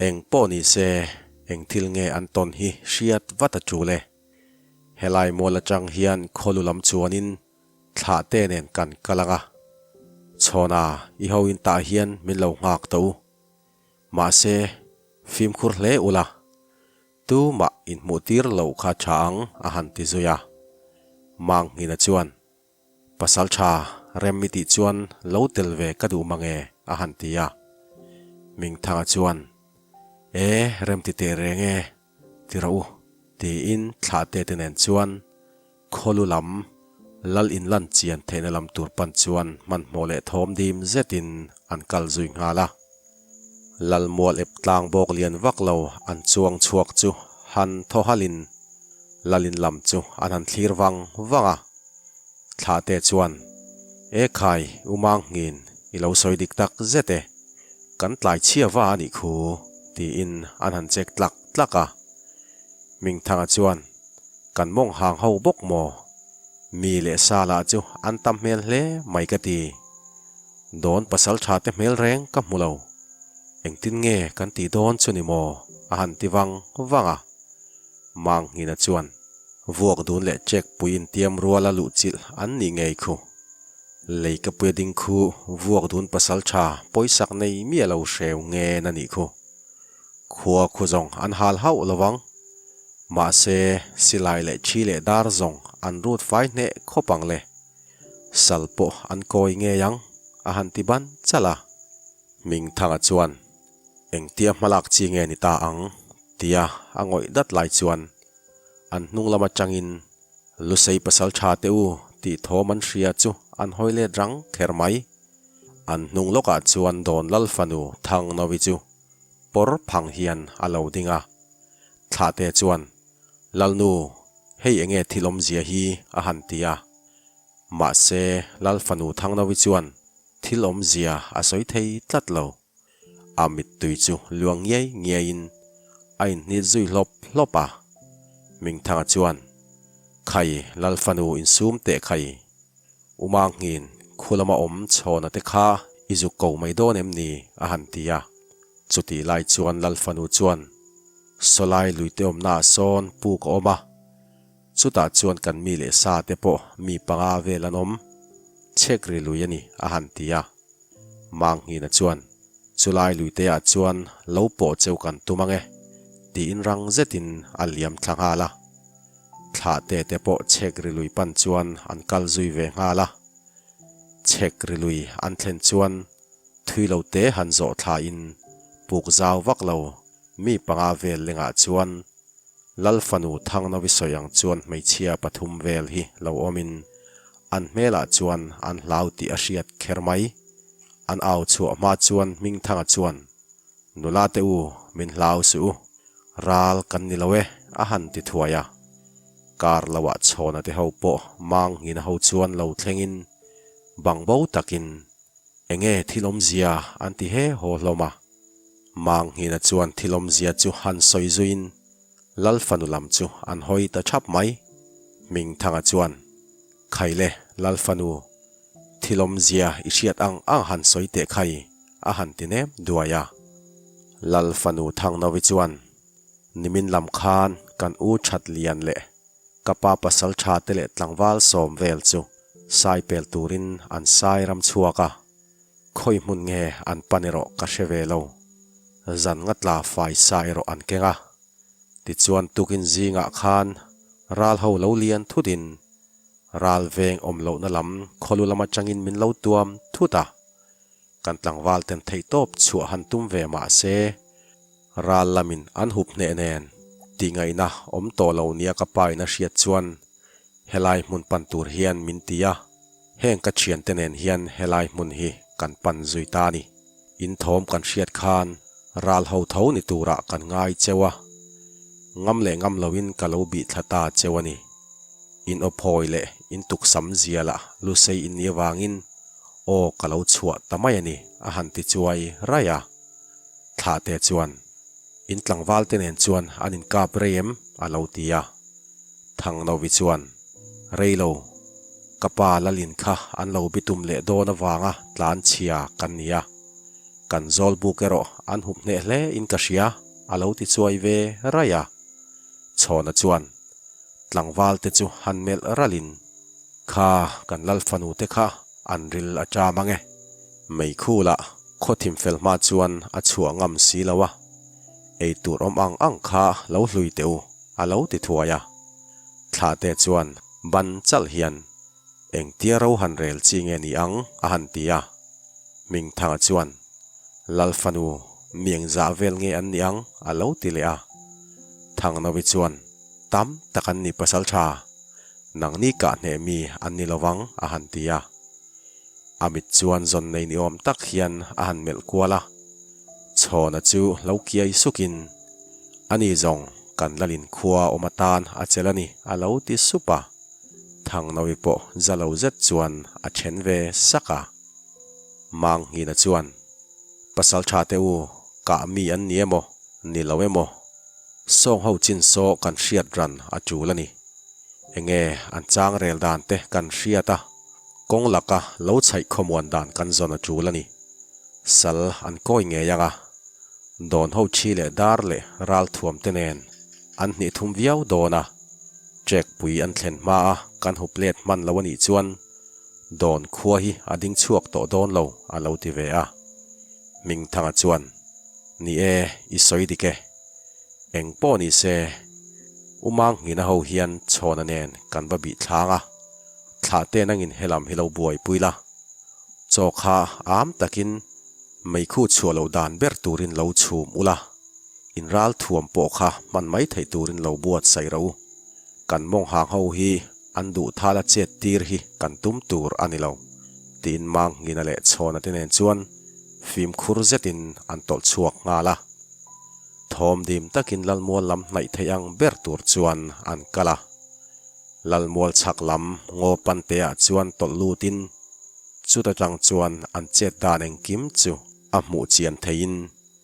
Eng pawh ni se, eng thil nge an tawn hi hriat vat a ṭul e. Helai mual aṭang hian khawlu lam chuanin thlah te nen kan kal ang a. Chhawna, i ho in tah hian min lo nghak tawh u. Mahse, fimkhur hle ula, tumah inhmuhtir loh kha tha ang, a han ti zui a. Manghina chuan, Pasal tha, rem i tih chuan lo tel ve ka duh mang e, a han ti a. Mingthanga chuan, E, rem ti teh reng e, ti rawh u, tiin thlahte te nen chuan Khawlu lam, lal in lan chian theihna lam tur pan chuan hmanhmawh leh thawm dim zetin an kal zui nghal a. Lal mual ep tlang bawk lian vak lo an chuang chhuak chu han thaw halin lal in lam chu an han thlir vang vang a. Thlahte chuan, E khai, U Mangngin, i lo sawi dik tak zet e. Kan tlai chhia va a nih khu, tiin an han chek tlak tlak a. Mingthanga chuan, Kan mawng hang ho bawk maw? Mi leh sa lah chu an tam hmel hle mai ka ti. Dawn pasal tha te hmel reng ka hmu lo. Engtin nge kan tih dawn chu ni maw? a han ti vang vang a. Manghina chuan, Vuak dun leh chek pui intiam ruala luhchilh an nih ngei khu. Lei ka puia ding khu vuak dun pasal tha pawisak nei miah lo hreu ngen a nih khu. Khua khu zawng an hal hauh lo vang. Mahse, silai leh thi leh dar zawng an rut fai hneh khawp ang le. Sal pawh an kawi ngei ang, a han ti ban chalh a. Hmingthanga chuan, Engtia hmalak chi nge ni ta ang? tia a ngawih dat lai chuan an hnung lam atangin Lusei pasal tha teh u tih thawm an hria chu an hawi let rang kher mai. An hnung lawkah chuan Dawn Lal fanu Thangnovi chu pawr phang hian a lo ding a. Thlahte chuan, Lalnu, hei enge thil awmzia hi? a han ti a. Mahse, Lal fanu Thangnovi chuan thil awmzia a sawi thei tlat lo. A mittui chu luang ngiai ngiaiin a inhnit zui hlawp hlawp a. Mingthanga chuan, Khai, Lal fanu insum teh khai. U Mangngin, khu lama awm chhawna te kha i zuk ko mai dawn em ni? a han ti a. Chutih lai chuan Lal fanu chuan, Sawlai luite awmnaah sawn puk a awm a, chutah chuan kan mi leh sa te pawh mi panga vel an awm, chhek ri lui a ni, a han ti a. Manghina chuan, Chulai luiteah chuan lo pawh cheu kan tum ang e, tiin rang zetin a liam thla nghal a. Thlahte te pawh chhek ri lui pan chuan an kal zui ve nghal a. Chhek ri lui an thlen chuan Thui lo te han zawh thla in puk zau vak lo mi panga vel lengah chuan Lal fanu Thangnovi sawi ang chuan hmeichhia pathum vel hi lo awm in an hmelah chuan an hlau tih a hriat kher mai. An au chhuah hma chuan Hmingthanga chuan, Nula te u, min hlau suh u, ral kan ni lo e, a han ti thuai a. Kar loah chhawna te ho pawh Manghina ho chuan lo thleng in bangbo takin Enge thil awmzia an ti he haw hlawm a. Manghina chuan thil awmzia chu han sawi zuiin Lal fanu lam chu an hawi ta thap mai. Hmingthanga chuan, Khaile, Lal fanu, thil awmzia i hriat ang ang han sawi teh khai, a han ti nem duai a. Lal fanu Thangnovi chuan, Nimin lam khan kan u that lian leh ka pa pasal tha te leh tlangval sawm vel chu sai pel turin an sai ram chhuak a, khawi hmun nge an pan erawh ka hre ve lo. Zan nga tla fai sa erawh an keng a. Tichuan tukin zingah khan ral ho lo lian thutin ral veng awm lohna lam khawlu lam atangin min lo tuam thut a. Kan tlangval ten theihtawp chhuah han tum ve mah se, ral lamin an hup hneh nen tihngaihna awm tawh lo nia ka pa in a hriat chuan helai hmun pan tur hian min ti a, heng ka thiante nen hian helai hmun hi kan pan zui ta a ni. In thawm kan hriat khan ral ho tho ni turah kan ngai cheu a, ngam leh ngam loin ka lo bih thla ta cheu a ni. In aw phawi leh in tuksam zialah lusei in nih avangin Aw ka lo chhuah ta mai a ni, a han ti chuai raih a. Thlahte chuan, In tlangval te nen chuan an inkap rei em? a lo ti a. Thangnovi chuan, Rei lo, ka pa Lalin kha an lo bitum leh dawn avanga tlan chhia kan ni a. Kan zawl buk erawh an hup hneh hle in ka hria, a lo ti chuai ve raih a. Chhawna chuan, Tlangval te chu han melh ralhin, Kha kan lal fanu te kha an ril a ṭam ang e. Meikhul ah khaw thim fel hma chuan a chhuah ngam si lo a, ei tur awm ang ang kha lo hlui teh u, a lo ti thuai a. Thla te chuan ban chalh hian engtia ro han rel chi nge ni ang a han ti a. Hmingthanga chuan Lal fanu mi engzah vel nge an nih ang a lo ti leh a. Thangnovi chuan tam tak an ni pasal tha. Nangni kah hneh mi an ni lovang a han ti a. A mit chuan zawn nei ni awm tak hian a han melh kual a. Chhawna chu lo kiai sukin, Ani zawng kan lalin khua awm atan a chelh a ni a lo ti sup a. Thangnawi pawh za lo zet chuan a then ve sak a. Manghina chuan, Pasal tha te u, kah mi an ni emaw, ni lo emaw? Sawng ho chin saw kan hriat ran a tul a ni. Enge an chang rel dan te kan hriat a, kawng laka lo chhaih khawmuan dan kan zawn a tul a ni. Sal an kawi ngei ang a, dawn ho thi leh dar leh ral thuam te nen an hnih thum viau dawn a, trek pui an thlen hma a kan hup let hman lo a nih chuan dawn khua hi a ding chhuak tawh dawn lo a lo ti ve a. Hmingthanga chuan. Ni e, i sawi dik e. Eng pawh ni se, U Manghina ho hian chhawna nen kan va bih thlang a, thlah te nangin helam hi lo buaipui la. Chaw kha am takin meikhu chhuah loh dan ber turin lo chhum ula, in ral thuam pawh kha hman mai theih turin lo buatsaih rawh u. Kan mawng hang ho hi an duh thal a chet tir hi kan tum tur a ni lo, tiin Manghina leh Chhawna te nen chuan fimkhur zetin an tawlh chhuak nghal a. Thawm dim takin Lalmual lam hnaih theih ang ber tur chuan an kal a. Lalmual chhak lam ngaw pante ah chuan tawlh lutin chuta tang chuan an chet dan engkim chu a hmuh chian theihin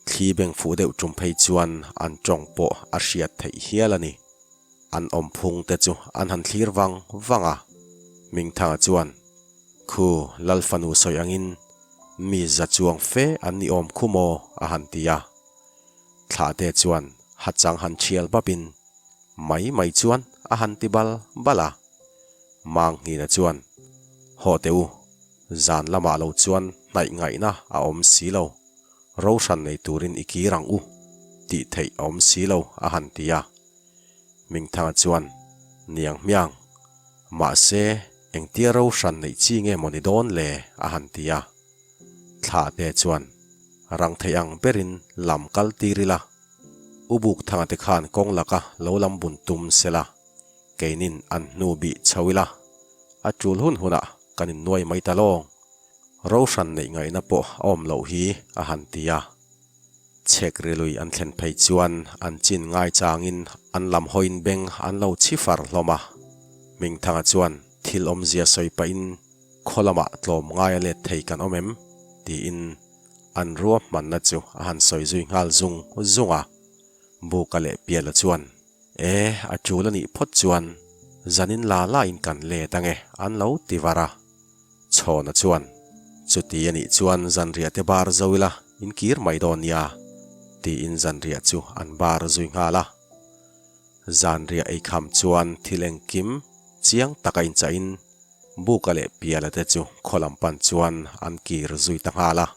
thli beng fuh deuh tum phei chuan an tawng pawh a hriat theih hial a ni. An awm phung te chu an han thlir vang vang a, Mingthanga chuan, Khu Lal fanu sawi angin mi za chuang fe an ni awm khu maw? a han ti a. Thlahte chuan hachang han thial bapin mai mai chuan a han ti bal bal a. Manghina chuan, Haw teh u, zan lamah lo chuan hnaih ngaihna a awm si lo. Ro hran nei turin i kir ang u tih theih a awm si lo a han ti a. Mingthanga chuan, Niang hmiang, mahse engtia ro hran neih chi nge maw ni dawn le? a han ti a. Thlahte chuan, Rang theih ang berin lam kal tir ila, U Bukthanga te khan kawng laka lo lam bun tum sela, keinin an hnu bih chho ila, a tul hun hunah kan innuai mai ta lawng. Ro hran neih ngaihna pawh a awm loh hi a han ti a. Chhek rilui an thlen phei chuan an chin ngai changin an lam hawiin beng an lo chhi far hlawm a. Hmingthanga chuan thil awmzia sawi pahin khaw lamah tlawm ngai a let thei kan awm em? tiin an ruahmanna chu a han sawi zui nghal zung zung a. Buka leh Piala chuan E, a tul a nih phawt chuan zanin la la in kan let ange an lo ti var a. Chhawna chuan. Chuti a nih chuan zanriah te bar zo ila in kir mai dawn nia, tiin zanriah chu an bar zui nghal a. Zanriah eikham chuan thil engkim chiang taka inchahin Buka leh Piala te chu khaw lam pan chuan an kir zui ta nghal a.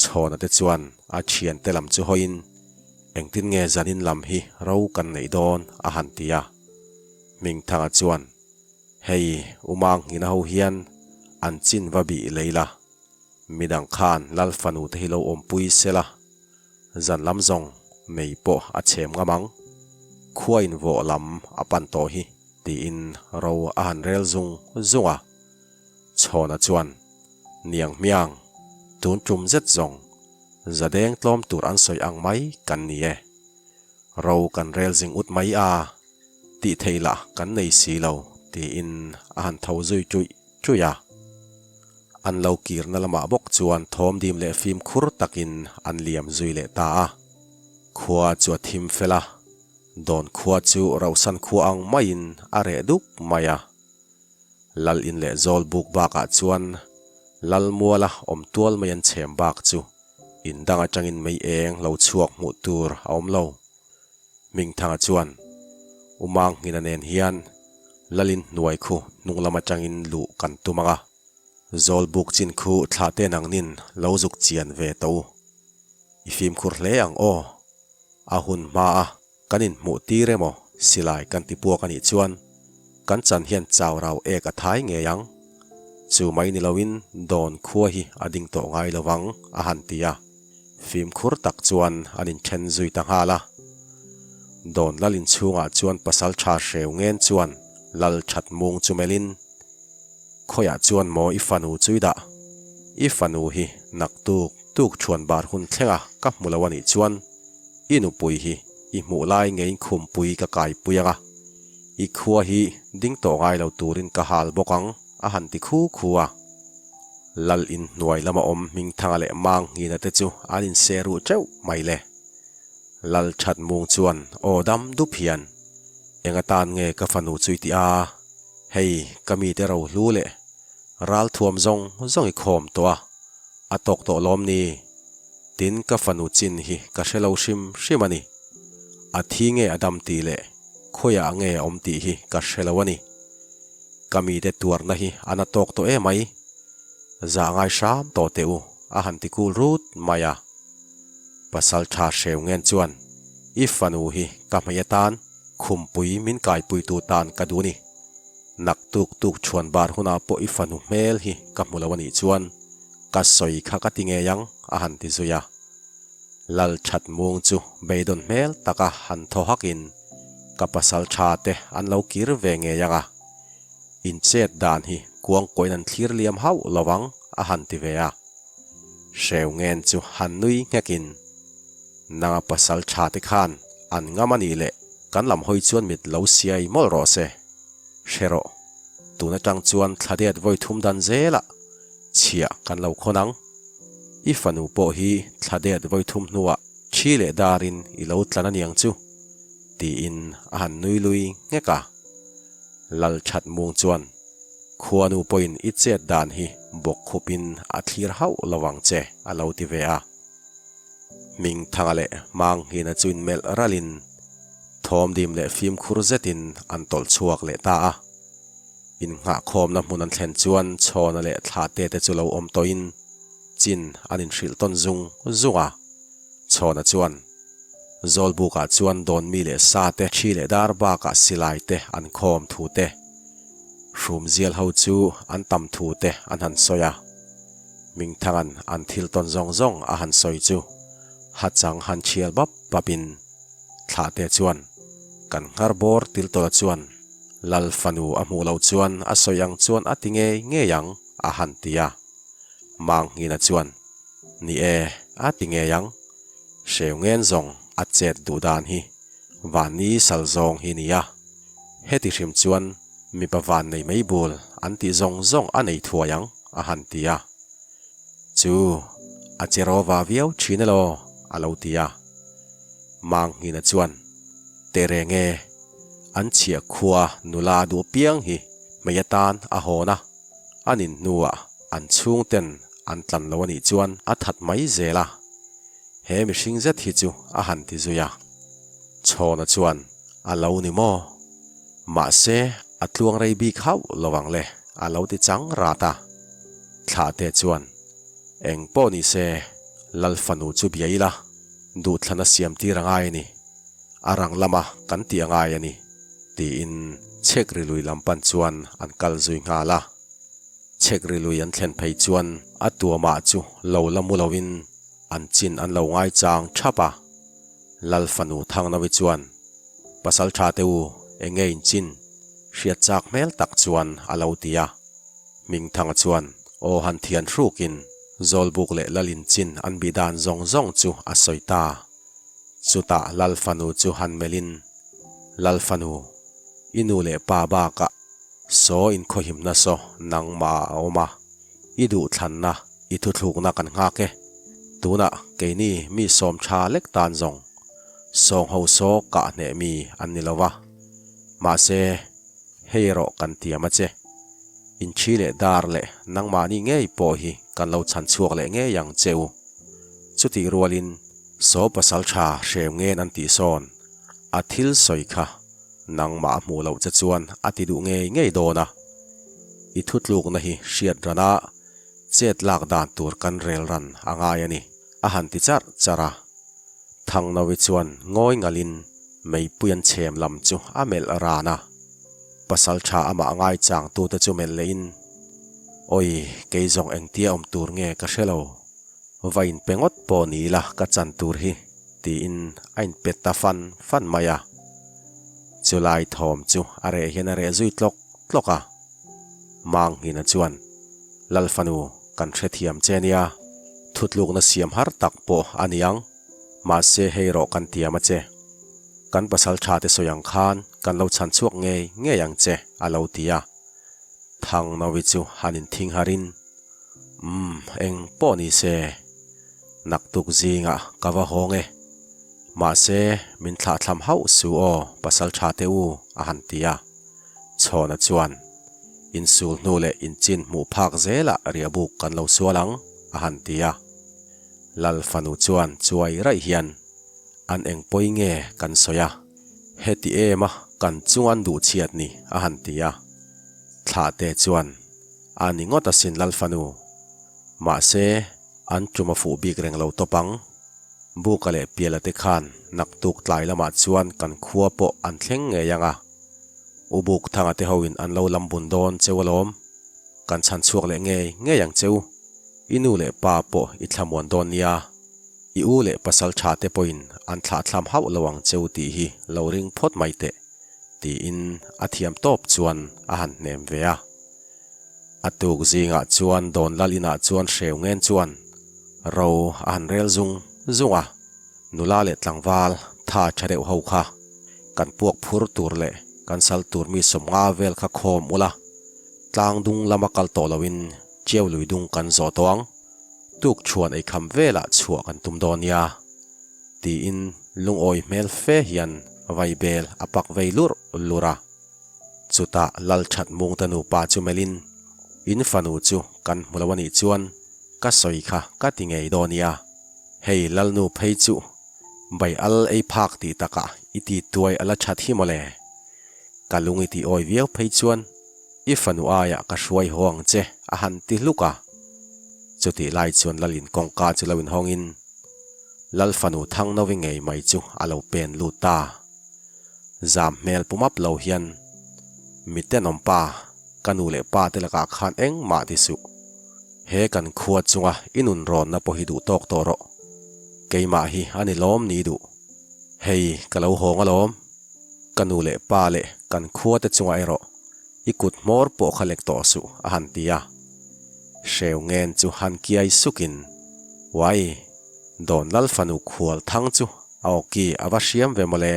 Chhawna te chuan a thiante lam chu hawiin, Engtin nge zanin lam hi ro kan neih dawn? a han ti a. Hmingthanga chuan, Hei, Umang nghina ho hian an chin va bih lei la, midang khan Lal fanu te hi lo awmpui se la, zan lam zawng mei pawh a chhem ngam ang, khua invawh lam a pan tawh hi, tiin ro a han rel zung zung a. Chhawna chuan, Niang hmiang, tun tum zet zawng, zadeng tlawm tur an sawi ang mai kan ni e. Ro kan rel zing ut mai a, tih theih lah kan nei si lo, tiin a han tho zui ṭuih ṭuih a. An lo kirna lamah bawk chuan thawm dim leh fimkhur takin an liam zui leh ta a. Khua chu a thim fel a, dawn khua chu rauhsan khua ang maiin a reh duk mai a. Lal in leh zawl buk bakah chuan Lal muala awm tual mai an chhem bak chu in dang atangin mei eng lo chhuak hmuh tur a awm lo. Hmingthanga chuan Umang nghina nen hian Lal in hnuai khu hnung lam atangin luh kan tum ang a, zawl buk chin khu thlah te nangnin lo zuk chian ve to u. I fimkhur hle ang aw. A hun hma a Kan inhmuh tir emaw silai kan ti puak a nih chuan kan chan hian chau rau ek a thai ngei ang. Chu mai ni loin dawn khua hi a ding tawh ngai lo vang a han ti a. Fimkhur tak chuan an inthen zui ta nghal a. Dawn lal inchhungah chuan pasal tha hreu ngen chuan lal that mung chu melhin, Khawiah chuan maw i fanu chu i dah? I fanu hi naktuk tuk thuan bar hun thlenga ka hmu lo a nih chuan I nupui hi i hmuh lai ngeiin khumpui ka kaipui ang a, i khua hi ding tawh ngai lo turin ka hal bawk ang, a han ti khu khu a. Lal in hnuai lama awm Hmingthanga leh Manghina te chu an inse ruh teuh mai le. Lal that mung chuan aw dam dup hian, Eng atan nge ka fanu chu i tih a? Hei ka mite rohlu leh ralthuam zawng zawng i khawm tawh a, a tawk tawh lawm ni? Tin ka fanu chin hi ka hre lo hrim hrim a ni. A thi nge a dam tih leh khawiah nge a awm tih hi ka hre lo a ni. Ka mite tuarna hi a na tawk tawh emai. Zah ngai hram tawh teh u a han ti kul rut mai a. Pasal tha hreu ngen chuan i fanu hi ka hmei atan khumpui min kaipuitu tan ka duh a ni. Naktuk tuk chhuan bar hunah pawh i fanu hmel hi ka hmu lo a nih chuan Ka sawi kha ka ti ngei ang, a han ti zui a. Lal that mung chu beidawn hmel taka han thaw hakin, Ka pasal tha te an lo kir ve ngei ang a. In chet dan hi kuangkuahin an thlir liam hauh lo ang, a han ti ve a. Hreu ngen chu han nui nghekin, Nanga pasal tha te khan an ngam a nih leh kan lam hawi chuan mit lo siai mawlh rawh se. Hre rawh, tun atang chuan thla det vawi thum dan zelah chhiah kan lo khawn ang. I fanu pawh hi thla det vawi thum hnuah thi leh darin i lo tlan a niang chu, tiin a han nui lui nghek a. Lal that mung chuan, Khuanu pawhin i chet dan hi bawk khupin a thlir hauh lo ang che, a lo ti ve a. Hmingthanga leh Manghina chu inmelh ralin thawmdim leh fimkhur zetin an tawlh chhuak leh ta a. Innghahkhawmna hmun an thlen chuan Chhawna leh Thlahte te chu lo awm tawhin chin an inhrilh tawn zung zung a. Chhawna chuan Zawlbukah chuan dawnmi leh sa te, thi leh dar bakah silai te an khawm thu te, hrumzial ho chu an tam thu te an han sawi a. Mingthanga'n an thil tawn zawng zawng a han sawi chu hachang han chhial bap bapin Thlahte chuan kan nghar bawr tiltawla chuan Lal fanu a hmuh loh chuan a sawi ang chuan a ti ngei ngei ang a han ti a. Manghina chuan Ni e, a ti ngei ang. Hreu ngen zawng a chet duh dan hi vanni sal zawng hi nia. Heti hrim chuan mipa van nei mai bul an tih zawng zawng a nei thuai ang a han ti a. Chu a che rawva viau thin elaw a lo ti a. Manghina chuan Tehreng e, an chhiah khua nula duh piang hi hmei atan a hawn a, an inhnuah an chhungten an tlan lo a nih chuan a that mai zel a, he mihring zet hi chu a han ti zui a. Chhawna chuan a lo ni maw? Mahse, a tluang rei bik hauh lo ang le, a lo ti chang rat a. Thlahte chuan, Eng pawh ni se, Lal fanu chu bia ila, duhthlana siam tir a ngai a ni. A rang lama kan tih a ngai a ni, tiin chhek ri lui lam pan chuan an kal zui nghal a. Chhek ri lui an thlen phei chuan a tuamah chu lo la mu loin an chin an lo ngaichang thap a. Lal fanu Thangnawi chuan, Pasal tha te u, eng nge in chin? Hriat chak hmel tak chuan a lo ti a. Hmingthanga chuan aw han thian hrukin Zawlbuk leh Lal in chin an bih dan zawng zawng chu a sawi ta. Chutah Lal fanu chu han melhin, Lal fanu, i nu leh pa bakah saw inkhawhimna saw nangmah ah a awm a, i duhthlanna, i thuthlukna kan nghak e. Tunah keini mi sawm tha lek tan zawng sawng ho saw kah hneh mi an ni lo va. Mahse, hei erawh kan tiam a che. Inthi leh dar leh nangmahni ngei pawh hi kan lo chhan chhuak leh ngei ang che u. Chutih rualin saw pasal tha hreu ngen an tih sawn a thil sawi kha nangmah a hmuh loh che chuan a ti duh ngei ngei dawn a. I thutlukna hi hriat rana chet lak dan tur kan rel ran a ngai a ni, a han ti charh charh a. Thangnawi chuan ngawi ngalin meipui an chhem lam chu a melh ran a. Pasal tha amah ngaichang tute chu melh lehin, Awi, kei zawng engtia awm tur nge ka hre lo. Va inpe ngawt pawh ni ila ka chan tur hi, tiin a inpe ta fan fan mai a. Chulai thawm chu a reh hian a reh zui tlawk tlawk a. Manghina chuan, Lal fanu, kan hrethiam che nia, thutlukna siam har tak pawh a ni ang. Mahse hei rawh kan tiam a che. Kan pasal tha te sawi ang khan kan lo chhan chhuak ngei ngei ang che, a lo ti a. Thangnawi chu han inthing harin, Umm, eng pawh ni se, naktuk zingah ka va hawng e. Mahse, min thlahthlam hauh su aw, pasal tha te u, a han ti a. Chhawna chuan, Insul hnu leh inchin hmuh phak zelah riahbuk kan lo sual ang, a han ti a. Lal fanu chuan chuai raih hian, An eng pawi nge kan sawi a, heti em a kan chung an duh chhiat ni, a han ti a. Thlahte chuan, A ni ngawt asin Lal fanu. Mahse, an tum a fuh bik reng lo tawp ang. Buka leh Piala te khan naktuk tlai lamah chuan kan khua pawh an thleng ngei ang a. U Buk Thanga te hoin an lo lam bun dawn cheu alawm. Kan chhan chhuak leh ngei ngei ang cheu. I nu leh pa pawh i thlamuan dawn nia. I u leh pasal tha te pawhin an thlahthlam hauh lo ang cheu tih hi lo ring phawt mai teh, tiin a thiam tawp chuan a han hnem ve a. A tuk zingah chuan Dawnlal inah chuan hreu ngen chuan ro a han rel zung zung a, nula leh tlangval tha tha deuh ho kha kan puak phur tur leh kan sal tur mi 50 vel kha khawm ula, tlang dung lama kal tawh loin Chiau lui dung kan zawh tawh ang, tuk chhuan ei kham velah chhuah kan tum dawn nia, tiin lungawi hmel fe hian vaibel a pak vei lurh lurh a. Chutah Lalthat Mungte nupa chu melhin, In fanu chu kan hmu lo a nih chuan ka sawi kha ka ti ngei dawn nia, hei Lalnu phei chu bai al ei phak tih takah i ti tuai a la that hi mawle, ka lung i tih awi viau phei chuan I fanu aiah ka hruai haw ang che, a han ti hluk a. Chutih lai chuan Lalin kawngka chu lo inhawngin Lal fanu Thangnovi ngei mai chu a lo pen lut ta. Zam hmel pumap lo hian, Mi tenawm pa, ka nu leh pa te lakah khan engmah ti suh. He kan khua chunga i nun rawnna pawh hi duh tawk tawh rawh. Keimah hi a ni lawm ni duh. Hei, ka lo hawng alawm. Ka nu leh pa leh kan khua te chungah erawh i kut hmawr pawh kha lek tawh suh, a han ti a. Hreu ngen chu han kiai sukin, Uai, Dawn Lal fanu khual thang chu a awki a va hriam ve mawle.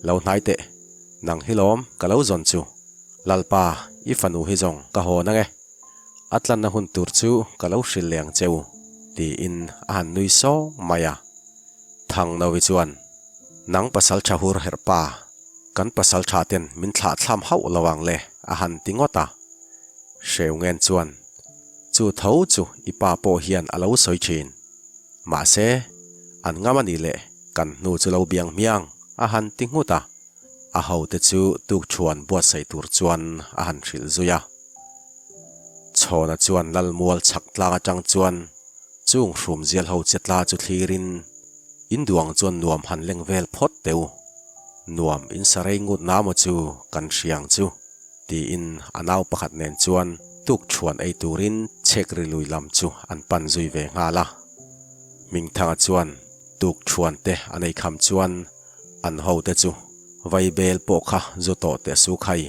Lo hnai teh, nang hi lawm ka lo zawn chu. Lalpa, i fanu hi zawng ka haw nang e. A tlanna hun tur chu ka lo hrilh leh ang cheu, tiin a han nui sawng mai a. Thangnovi chuan, Nang pasal tha hur herh pa, kan pasal tha ten min thlah thlam hauh lo ang le, a han ti ngawt a. Hreu ngen chuan, Chu tho chu i pa pawh hian a lo sawi thin. Mahse, an ngam a nih leh kan hnu chu lo biang hmiang a han ti nghut a. A hote chu tukṭhuan buatsaih tur chuan a han hrilh zui a. Chhawna chuan Lalmual chhak tlang atang chuan chung hrumzial ho che tla chu thlirin in duang chuan nuam han leng vel phawt teh u. Nuam in sa rei ngut na maw chu kan hriang chu tiin a nau pakhat nen chuan tukṭhuan ei turin chhek ri lui lam chu an pan zui ve nghal a. Hmingthanga chuan tukṭhuan te a nei kham chuan An hote chu Vaibel pawh kha zu tawh teh su khai.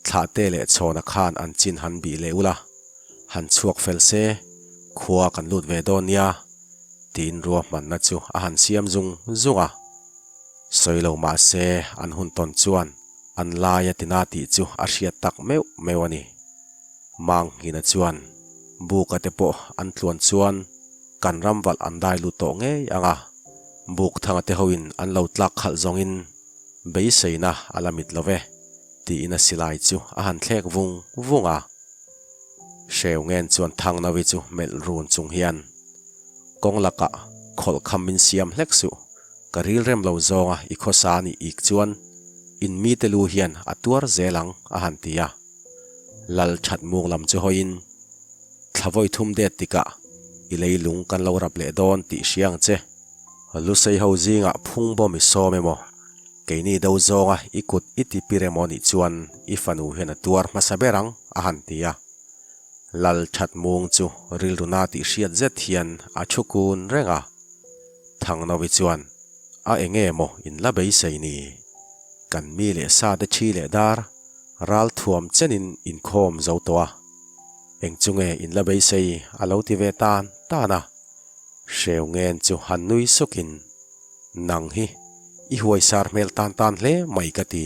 Thlahte leh chhawna khan an chin han bih leh ula, han chhuak fel se, khua kan lut ve dawn nia, tiin ruahmanna chu a han siam zung zung a. Sawi lo mah se an hun tawn chuan an laia tina tih chu a hriat tak meuh meuh a ni. Manghina chuan Buka te pawh an tluan chuan kan ram valh an dai lut tawh ngei ang a, Bukthanga te hoin an lo tlak khalh zawngin beiseina a la mit lo ve, tiin a silai chu a han thlek vung vung a. Hreungen chuan Thangnawi chu melh run chung hian, Kawng lakah khawlh kham min siam hlek suh, ka rilrem lo zawnga i khawsa nih ik chuan in mite lu hian a tuar zel ang, a han ti a. Lal that mung lam chu hawiin, Thla vawi thum det tikah i leilung kan lo rap leh dawn tih hria ang che. Lusei ho zingah phung bawm i sawm emaw, keini do zawnga i kut i ti pir emaw nih chuan i fanu hian a tuar hmasa ber ang, a han ti a. Lal that mung chu rilru na tih hriat zet hian a thu kun reng a. Thangnawi chuan, A enge maw in la beisei ni? Kan mi leh sa te thi leh dar ral thuam chenin inkhawm zo tawh a. Eng chu nge in la beisei a lo ti ve tan tan a. Hreu ngen chu han nui sukin, Nang hi i huaisar hmel tan tan hle mai ka ti.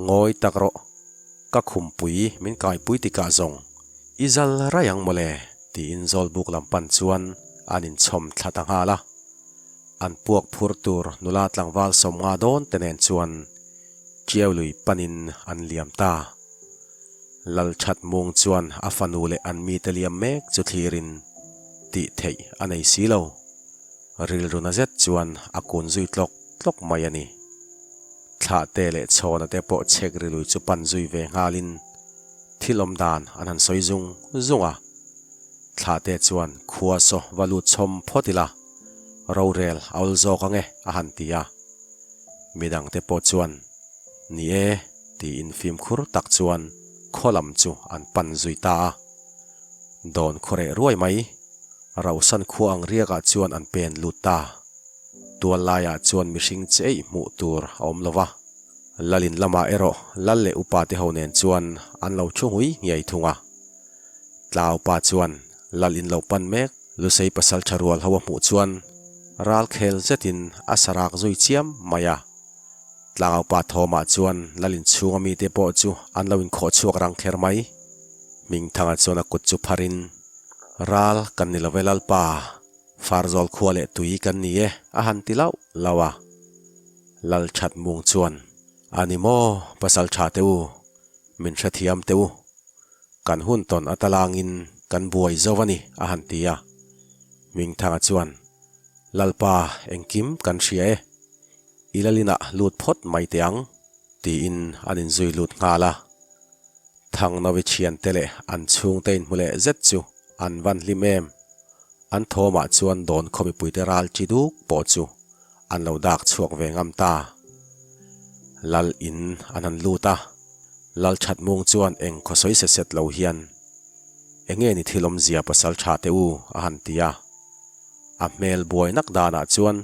Ngawi tak rawh, ka khumpui min kaipui tikah zawng i zal raih ang mawle tiin Zawlbuk lam pan chuan an inchhawm thla ta nghal a. An puak phur tur nula tlangval 50 dawn te nen chuan Ṭiau lui panin an liam ta. Lalṭhat mung chuan a fanu leh an mite liam mek chu thlirin tih theih a nei si lo. Rilru na zet chuan a kun zui tlawk tlawk mai a ni. Thlahte leh chhawna te pawh chhek rilui chu pan zui ve nghalin thil awm dan an han sawi zung zung a. Thlahte chuan khua saw va lut chhawm phawt ila, rorel a awl zawk ang e a han ti a. Midangte pawh chuan, Ni e, tiin fimkhur tak chuan khaw lam chu an pan zui ta a. Dawn khaw reh ruai mai, Rauhsan khua ang riakah chuan an pen lut ta. Tual laiah chuan mihring che eih hmuh tur a awm lo va. Lalin lamah erawh lal leh upa te ho nen chuan an lo thu ngui nghiai thung a. Tlaupa chuan lal in lo pan mek Lusei pasal tha rual ho a hmuh chuan ral khel zetin a sarak zui chiam mai a. Tlangaupa thawmah chuan lal in chhunga mite pawh chu an lo inkhawh chhuak rang kher mai. Hmingthanga chuan a kut chu pharin, Ral kan ni lo ve Lalpa, Farzawl khua leh tui kan ni e a han ti lauh lauh a. Lal that mung chuan, A ni maw, pasal tha teh u, min hrethiam teh u. Kan hun tawn ata langin kan buai zo a ni, a han ti a. Hmingthanga chuan, Lalpa, engkim kan hria e. I lalinah lut phawt mai teh ang, tiin an inzui lut nghal a. Thangnawi thiante leh an chhungte inhmu leh zet chu an van hlim em. An thawmah chuan dawn khaw mipuite ral chi duk pawh chu an lo dak chhuak ve ngam ta. Lal in an han lut a, Lal Thatmung chuan eng khaw sawi set set lo hian, Enge ni thil awmzia pasal tha teh u? a han ti a. A hmel buai nak danah chuan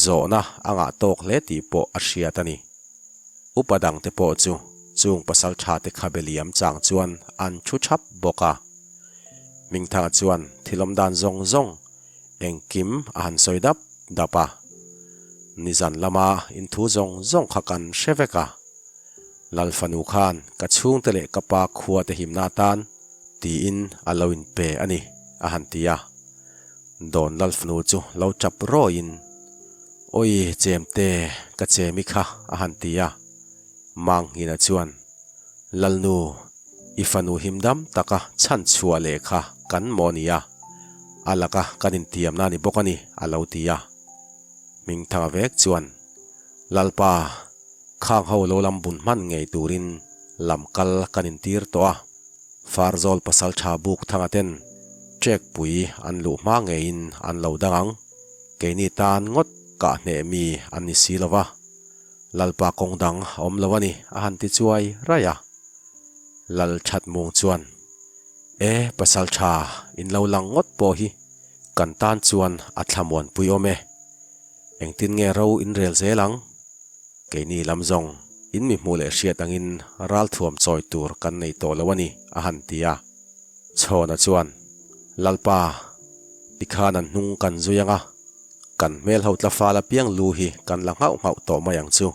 zawhna a ngah tawk hle tih pawh a hriat a ni. Upa dangte pawh chu chung pasal tha te khabe liam chang chuan an thu thap bawk a. Hmingthanga chuan thil awm dan zawng zawng engkim a han sawi dap dap a. Nizan lama inthu zawng zawng kha kan hre vek a. Lal fanu khan ka chhungte leh ka pa khua te himna atan tiin a lo inpe a ni, a han ti a. Dawn Lal fanu chu lo tap rawiin, Awi chemte, ka chemi kha, a han ti a. Manghina chuan, Lalnu, I fanu himdam taka chhan chhuah leh kha kan maw nia, a laka kan intiamna a ni bawk a ni, a lo ti a. Hmingthanga vek chuan, Lalpa, khang ho lo lam bun hman ngei turin lam kal kan intir tawh a. Farzawl pasaltha buk thanga ten trek pui an luh hma ngeiin an lo dang ang. Keini tan ngawt kah hneh mi an ni si lo va, Lalpa kawng dang a awm lo a ni, a han ti chuai raih a. Lal that mung chuan, E pasaltha, in lo lang ngawt pawh hi kan tan chuan a thlamuanpui awm e. Engtin nge ro in rel zel ang? Keini lam zawng, in mi hmuh leh hriat angin ralthuam chawi tur kan nei tawh lo a ni, a han ti a. Chhawna chuan, Lalpa, tikhan an hnung kan zui ang a, kan hmel ho tla fal apiang lu hi kan la nghauh nghauh tawh mai ang chu.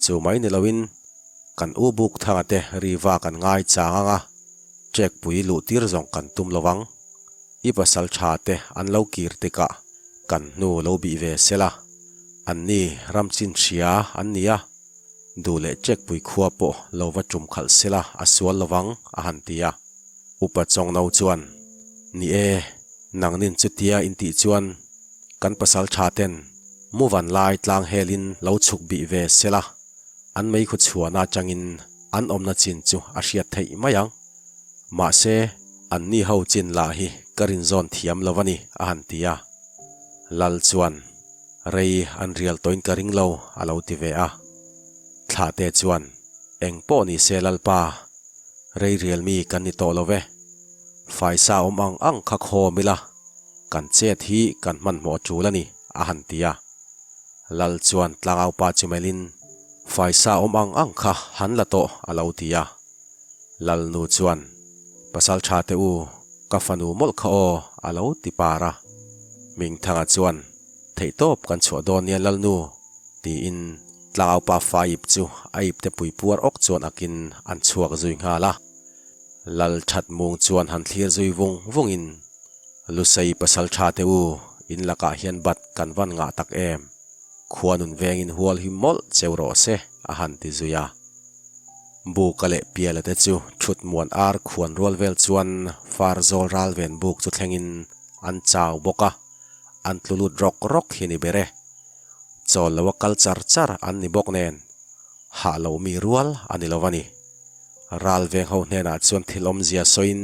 Chu mai ni loin kan u buk thanga te ri va kan ngai chang ang a, ṭek pui luh tir zawng kan tum lo vang. I pasal ṭha te an lo kir tikah kan hnu lo bih ve sela, anni ram chin hria an ni a, duh leh ṭekpui khua pawh lo va ṭum khalh sela a sual lovang, a han ti a. Upa Chawngno chuan, Ni e, nangnin chutia intih chuan kan pasal ṭha ten muvan lai tlang helin lo chhuk bih ve sela, an meikhu chhuahna aṭangin an awmna chin chu a hriat theih mai ang. Mahse, anni ho chin lah hi ka rinzawn thiam lo a ni, a han ti a. Lal chuan, Rei an rial tawhin ka ring lo, a lo ti ve a. Thlahte chuan, Eng pawh ni se Lalpa, rei rial mi kan ni tawh lo ve. Faisa awm ang ang kha khawm ila, kan chet hi kan hmanhmawh tul a ni, a han ti a. Lal chuan tlangaupa chu melhin, Faisa awm ang ang kha han la tawh, a lo ti a. Lalnu chuan, Pasal tha teh u, ka fanu mawlh kha aw, a lo ti par a. Hmingthanga chuan, Theihtawp kan chhuah dawn nia Lalnu, tiin tlangaupa fa ip chu a ipte pui puar awk chuan akin an chhuak zui nghal a. Lal that mung chuan han thlir zui vung vungin, Lusei pasal tha teh u, in lakah hian bat kan van ngah tak em? Khua nun vengin hual hi mawlh cheu rawh se, a han ti zui a. Buka leh Piala te chu thut muan ar khuan rual vel chuan far zawl ral ven buk chu thlengin an chau bawk a, an tlu lut rawk rawk hi ni ber e. Chawl lo a kal char char an ni bawk nen, hah lo mi rual a ni lo a ni. Ral veng ho hnenah chuan thil awmzia sawiin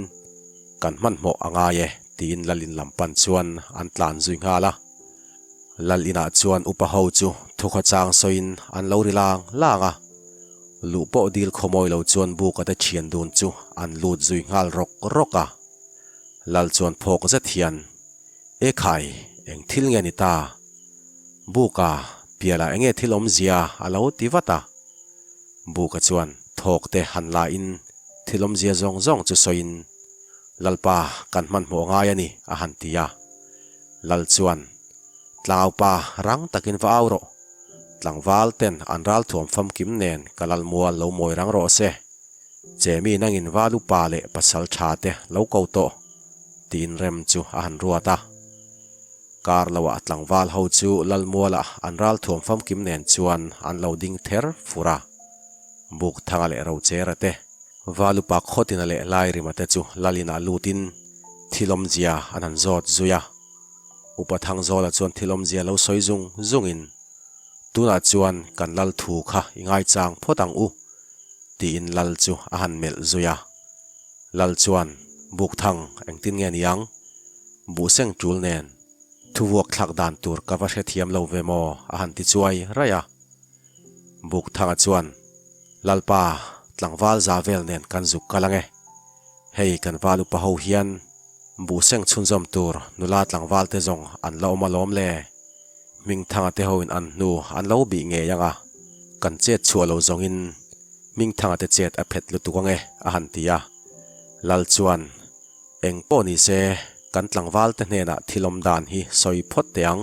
kan hmanhmawh a ngai e tiin Lalin lam pan chuan an tlan zui nghal a. Lal inah chuan upa ho chu thukhawchang sawiin an lo ri lang lang a, luh pawh dil khawmawi lo chuan buka te thian dun chu an lut zui nghal rawk rawk a. Lal chuan phawk zet hian, E khai, eng thil nge ni ta? Buka, pialah enge thil awmzia a lo ti vat a. Buka chuan thawk te han la in thil awmzia zawng zawng chu sawiin, Lalpa kan hmanhmawh ngai a ni a han ti a. Lal chuan, Tlangaupa rang takin va au rawh. Tlangval ten an ralthuam famkim nen ka lal mual lo mawi rang rawh se. Chemi nangin val upa leh pasal tha te lo ko tawh, tiin rem chu a han ruat a. Kar loah tlangval ho chu lal mualah an ralthuam famkim nen chuan an lo ding ther fur a. Bukthanga leh Rochera te Val upa Khawtina leh Lairima te chu Lalin-ah lutin thil awmzia an han zawt zui a. Upa Thangzawla chuan thil awmzia lo sawi zung zungin, Tunah chuan kan lal thu kha i ngaichang phawt ang u, tiin lal chu a han melh zui a. Lal chuan, Bukthang, engtin nge ni ang? Buhseng tul nen thuvuak thlak dan tur ka va hrethiam lo ve maw? a han ti chuai raih a. Bukthanga chuan, Lalpa, tlangval za vel nen kan zuk kal ange. Hei kan val upa ho hian buhseng chhunzawm tur nula tlangval te zawng an la awm alawm le. Hmingthanga te hoin an hnu an lo bih ngei ang a, kan chet chhuah lo zawngin Hmingthanga te chet a phet lutuk ange a han ti a. Lal chuan, Eng pawh ni se, kan tlangval te hnenah thil awm dan hi sawi phawt teh ang,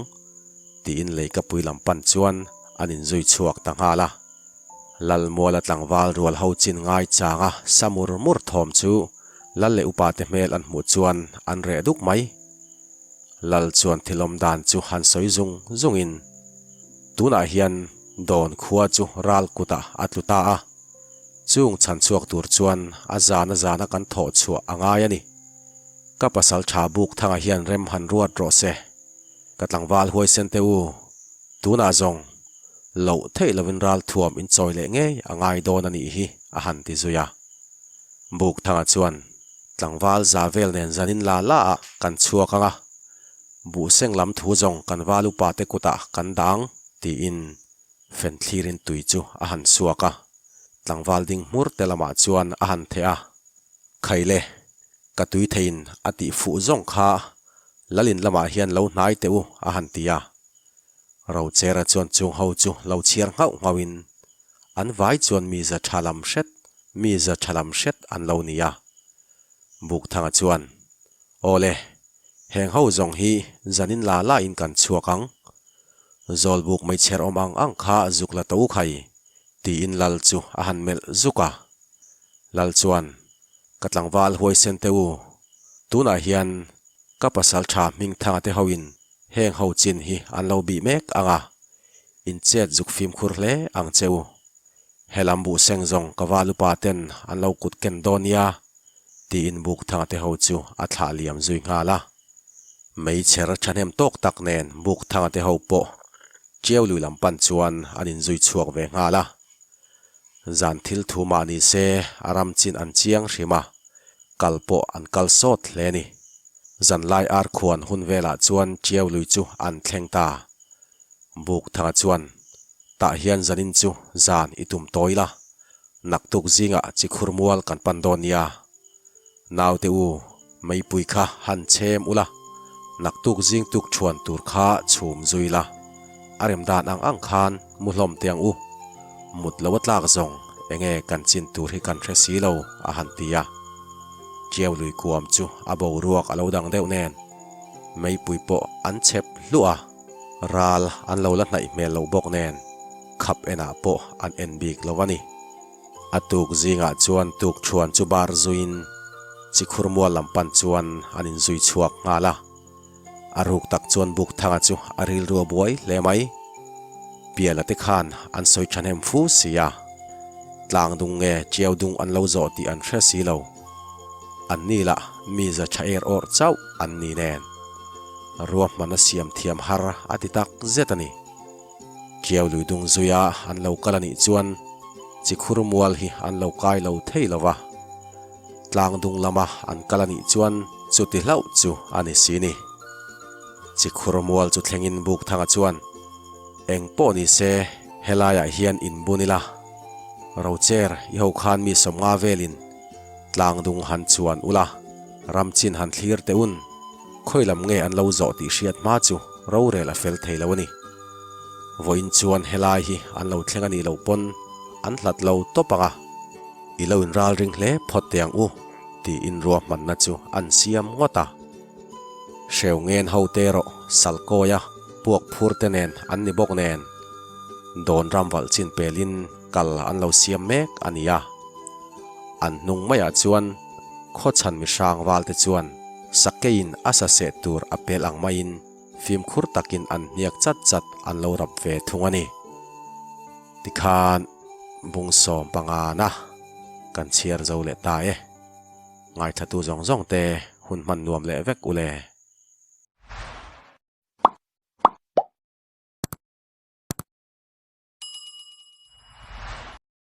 tiin leikapui lam pan chuan an inzui chhuak ta nghal a. Lalmuala tlangval rual ho chin ngai changa sa mur mur thawm chu Lal leh upa te hmel an hmuh chuan an reh duk mai. Lal chuan thil awm dan chu han sawi zung zungin, Tunah hian Dawn khua chu ral kutah a tlu ta a. Chung chhan chhuak tur chuan a zan a zana kan thawh chhuah a ngai a ni. Ka pasal tha buk thanga hian rem han ruat rawh se. Ka tlangval huaisen te u, tunah zawng loh theih lovin ral thuam in chawi leh ngei a ngai dawn a nih hi a han ti zui a. Buk thanga chuan tlangval za vel nen zanin la la ah kan chhuak ang a, buhseng lam thu zawng kan val upa te kutah kan dang tiin Fen thlirin tui chu a han suak a, tlangval ding hmur te lamah chuan a han theh a, Khaile, ka tui theiin a tih fuh zawng kha Lalin lamah hian lo hnai teh u a han ti a. Rochera chuan chung ho chu lo chhiar nghauh nghauhin an vai chuan mi za tha lam hret, mi za tha lam hret an lo ni a. Bukthanga chuan, Aw le, heng ho zawng hi zanin la la in kan chhuak ang. Zawlbuk meichher awm ang ang kha zuk la to u khai, tiin Lal chu a han melh zuk a. Lal chuan, Ka tlangval huaisen te u, tunah hian ka pasal tha Hmingthanga te hoin heng ho chin hi an lo bih mek ang a, in chet zuk fimkhur hle ang che u. Helam buhseng zawng ka val upa ten an lo kut ken dawn nia, tiin Bukthanga te ho chu a thlah liam zui nghal a. Meichher thahnem tawk tak nen Bukthanga te ho pawh Tiau lui lam pan chuan an inzui chhuak ve nghal a. Zan thil thu mah ni se a ram chin an chiang hrim a, kal pawh an kal sawt hle a ni. Zanlai ar khuan hun velah chuan Tiau lui chu an thleng ta. Bukthanga chuan Tah hian zanin chu zan i tum tawi la, naktuk zingah chi khur mual kan pan dawn nia. Naute u, meipui kha han chhem ula, naktuk zing tuk thuan tur kha chhum zui la. A rem dan ang ang khan mu hlawm teh ang u. Mut lo a tlak zawng enge kan chin tur hi kan hre si lo a han ti a. Tiau lui kuam chu a boruak a lo dang deuh nen meipui pawh an chhep hluah a. Ral an lo la hnaih hmel loh bawk nen khap enah pawh an en bik lo a ni. A tuk zingah chuan tuk thuan chu bar zuiin Chikhur mual lam pan chuan an inzui chhuak nghal a. A ruk tak chuan Bukthanga chu a rilru a buai hle mai. Piala te khan an sawi thahnem fu si a. Tlang dung nge Tiau dung an lo zawh tih an hre si lo. An ni lah mi za tha er awrh chauh an ni nen. Ruahman a siam thiam har a ti tak zet a ni. Tiau lui dung zuia an lo kal a nih chuan Chikhur mual hi an lo kai lo thei lo va. Tlang dung lama an kal a nih chuan chuti hlauh chu a ni si ni. Chikhur mual chu thlengin Bukthanga chuan, Eng pawh ni se helaiah hian inbun ila, Rocher i ho khan mi sawmnga velin tlang dung han chuan ula, ram chin han thlir teh un, khawi lam nge an lo zawh tih hriat hma chu rorel a fel thei lo a ni. Vawiin chuan helai hi an lo thleng a nih loh pawn an hlat lo tawp ang a, i lo inral ring hle phawt teh ang u tiin ruahmanna chu an siam ngawt a. Hreu ngen ho te erawh Salkawia puak phur te nen an ni bawk nen dawn ram valh chin pelin kal an lo siam mek a ni a. An hnung maiah chuan khawchhan mihrang val te chuan sakeiin a sa seh tur a pel ang maiin fimkhur takin an hniak chat chat an lo rap ve thung a ni. Tikhan bungsawm pangana kan chhiar zo leh ta e. Ngaithatu zawng zawng te hun hman nuam leh vek u le.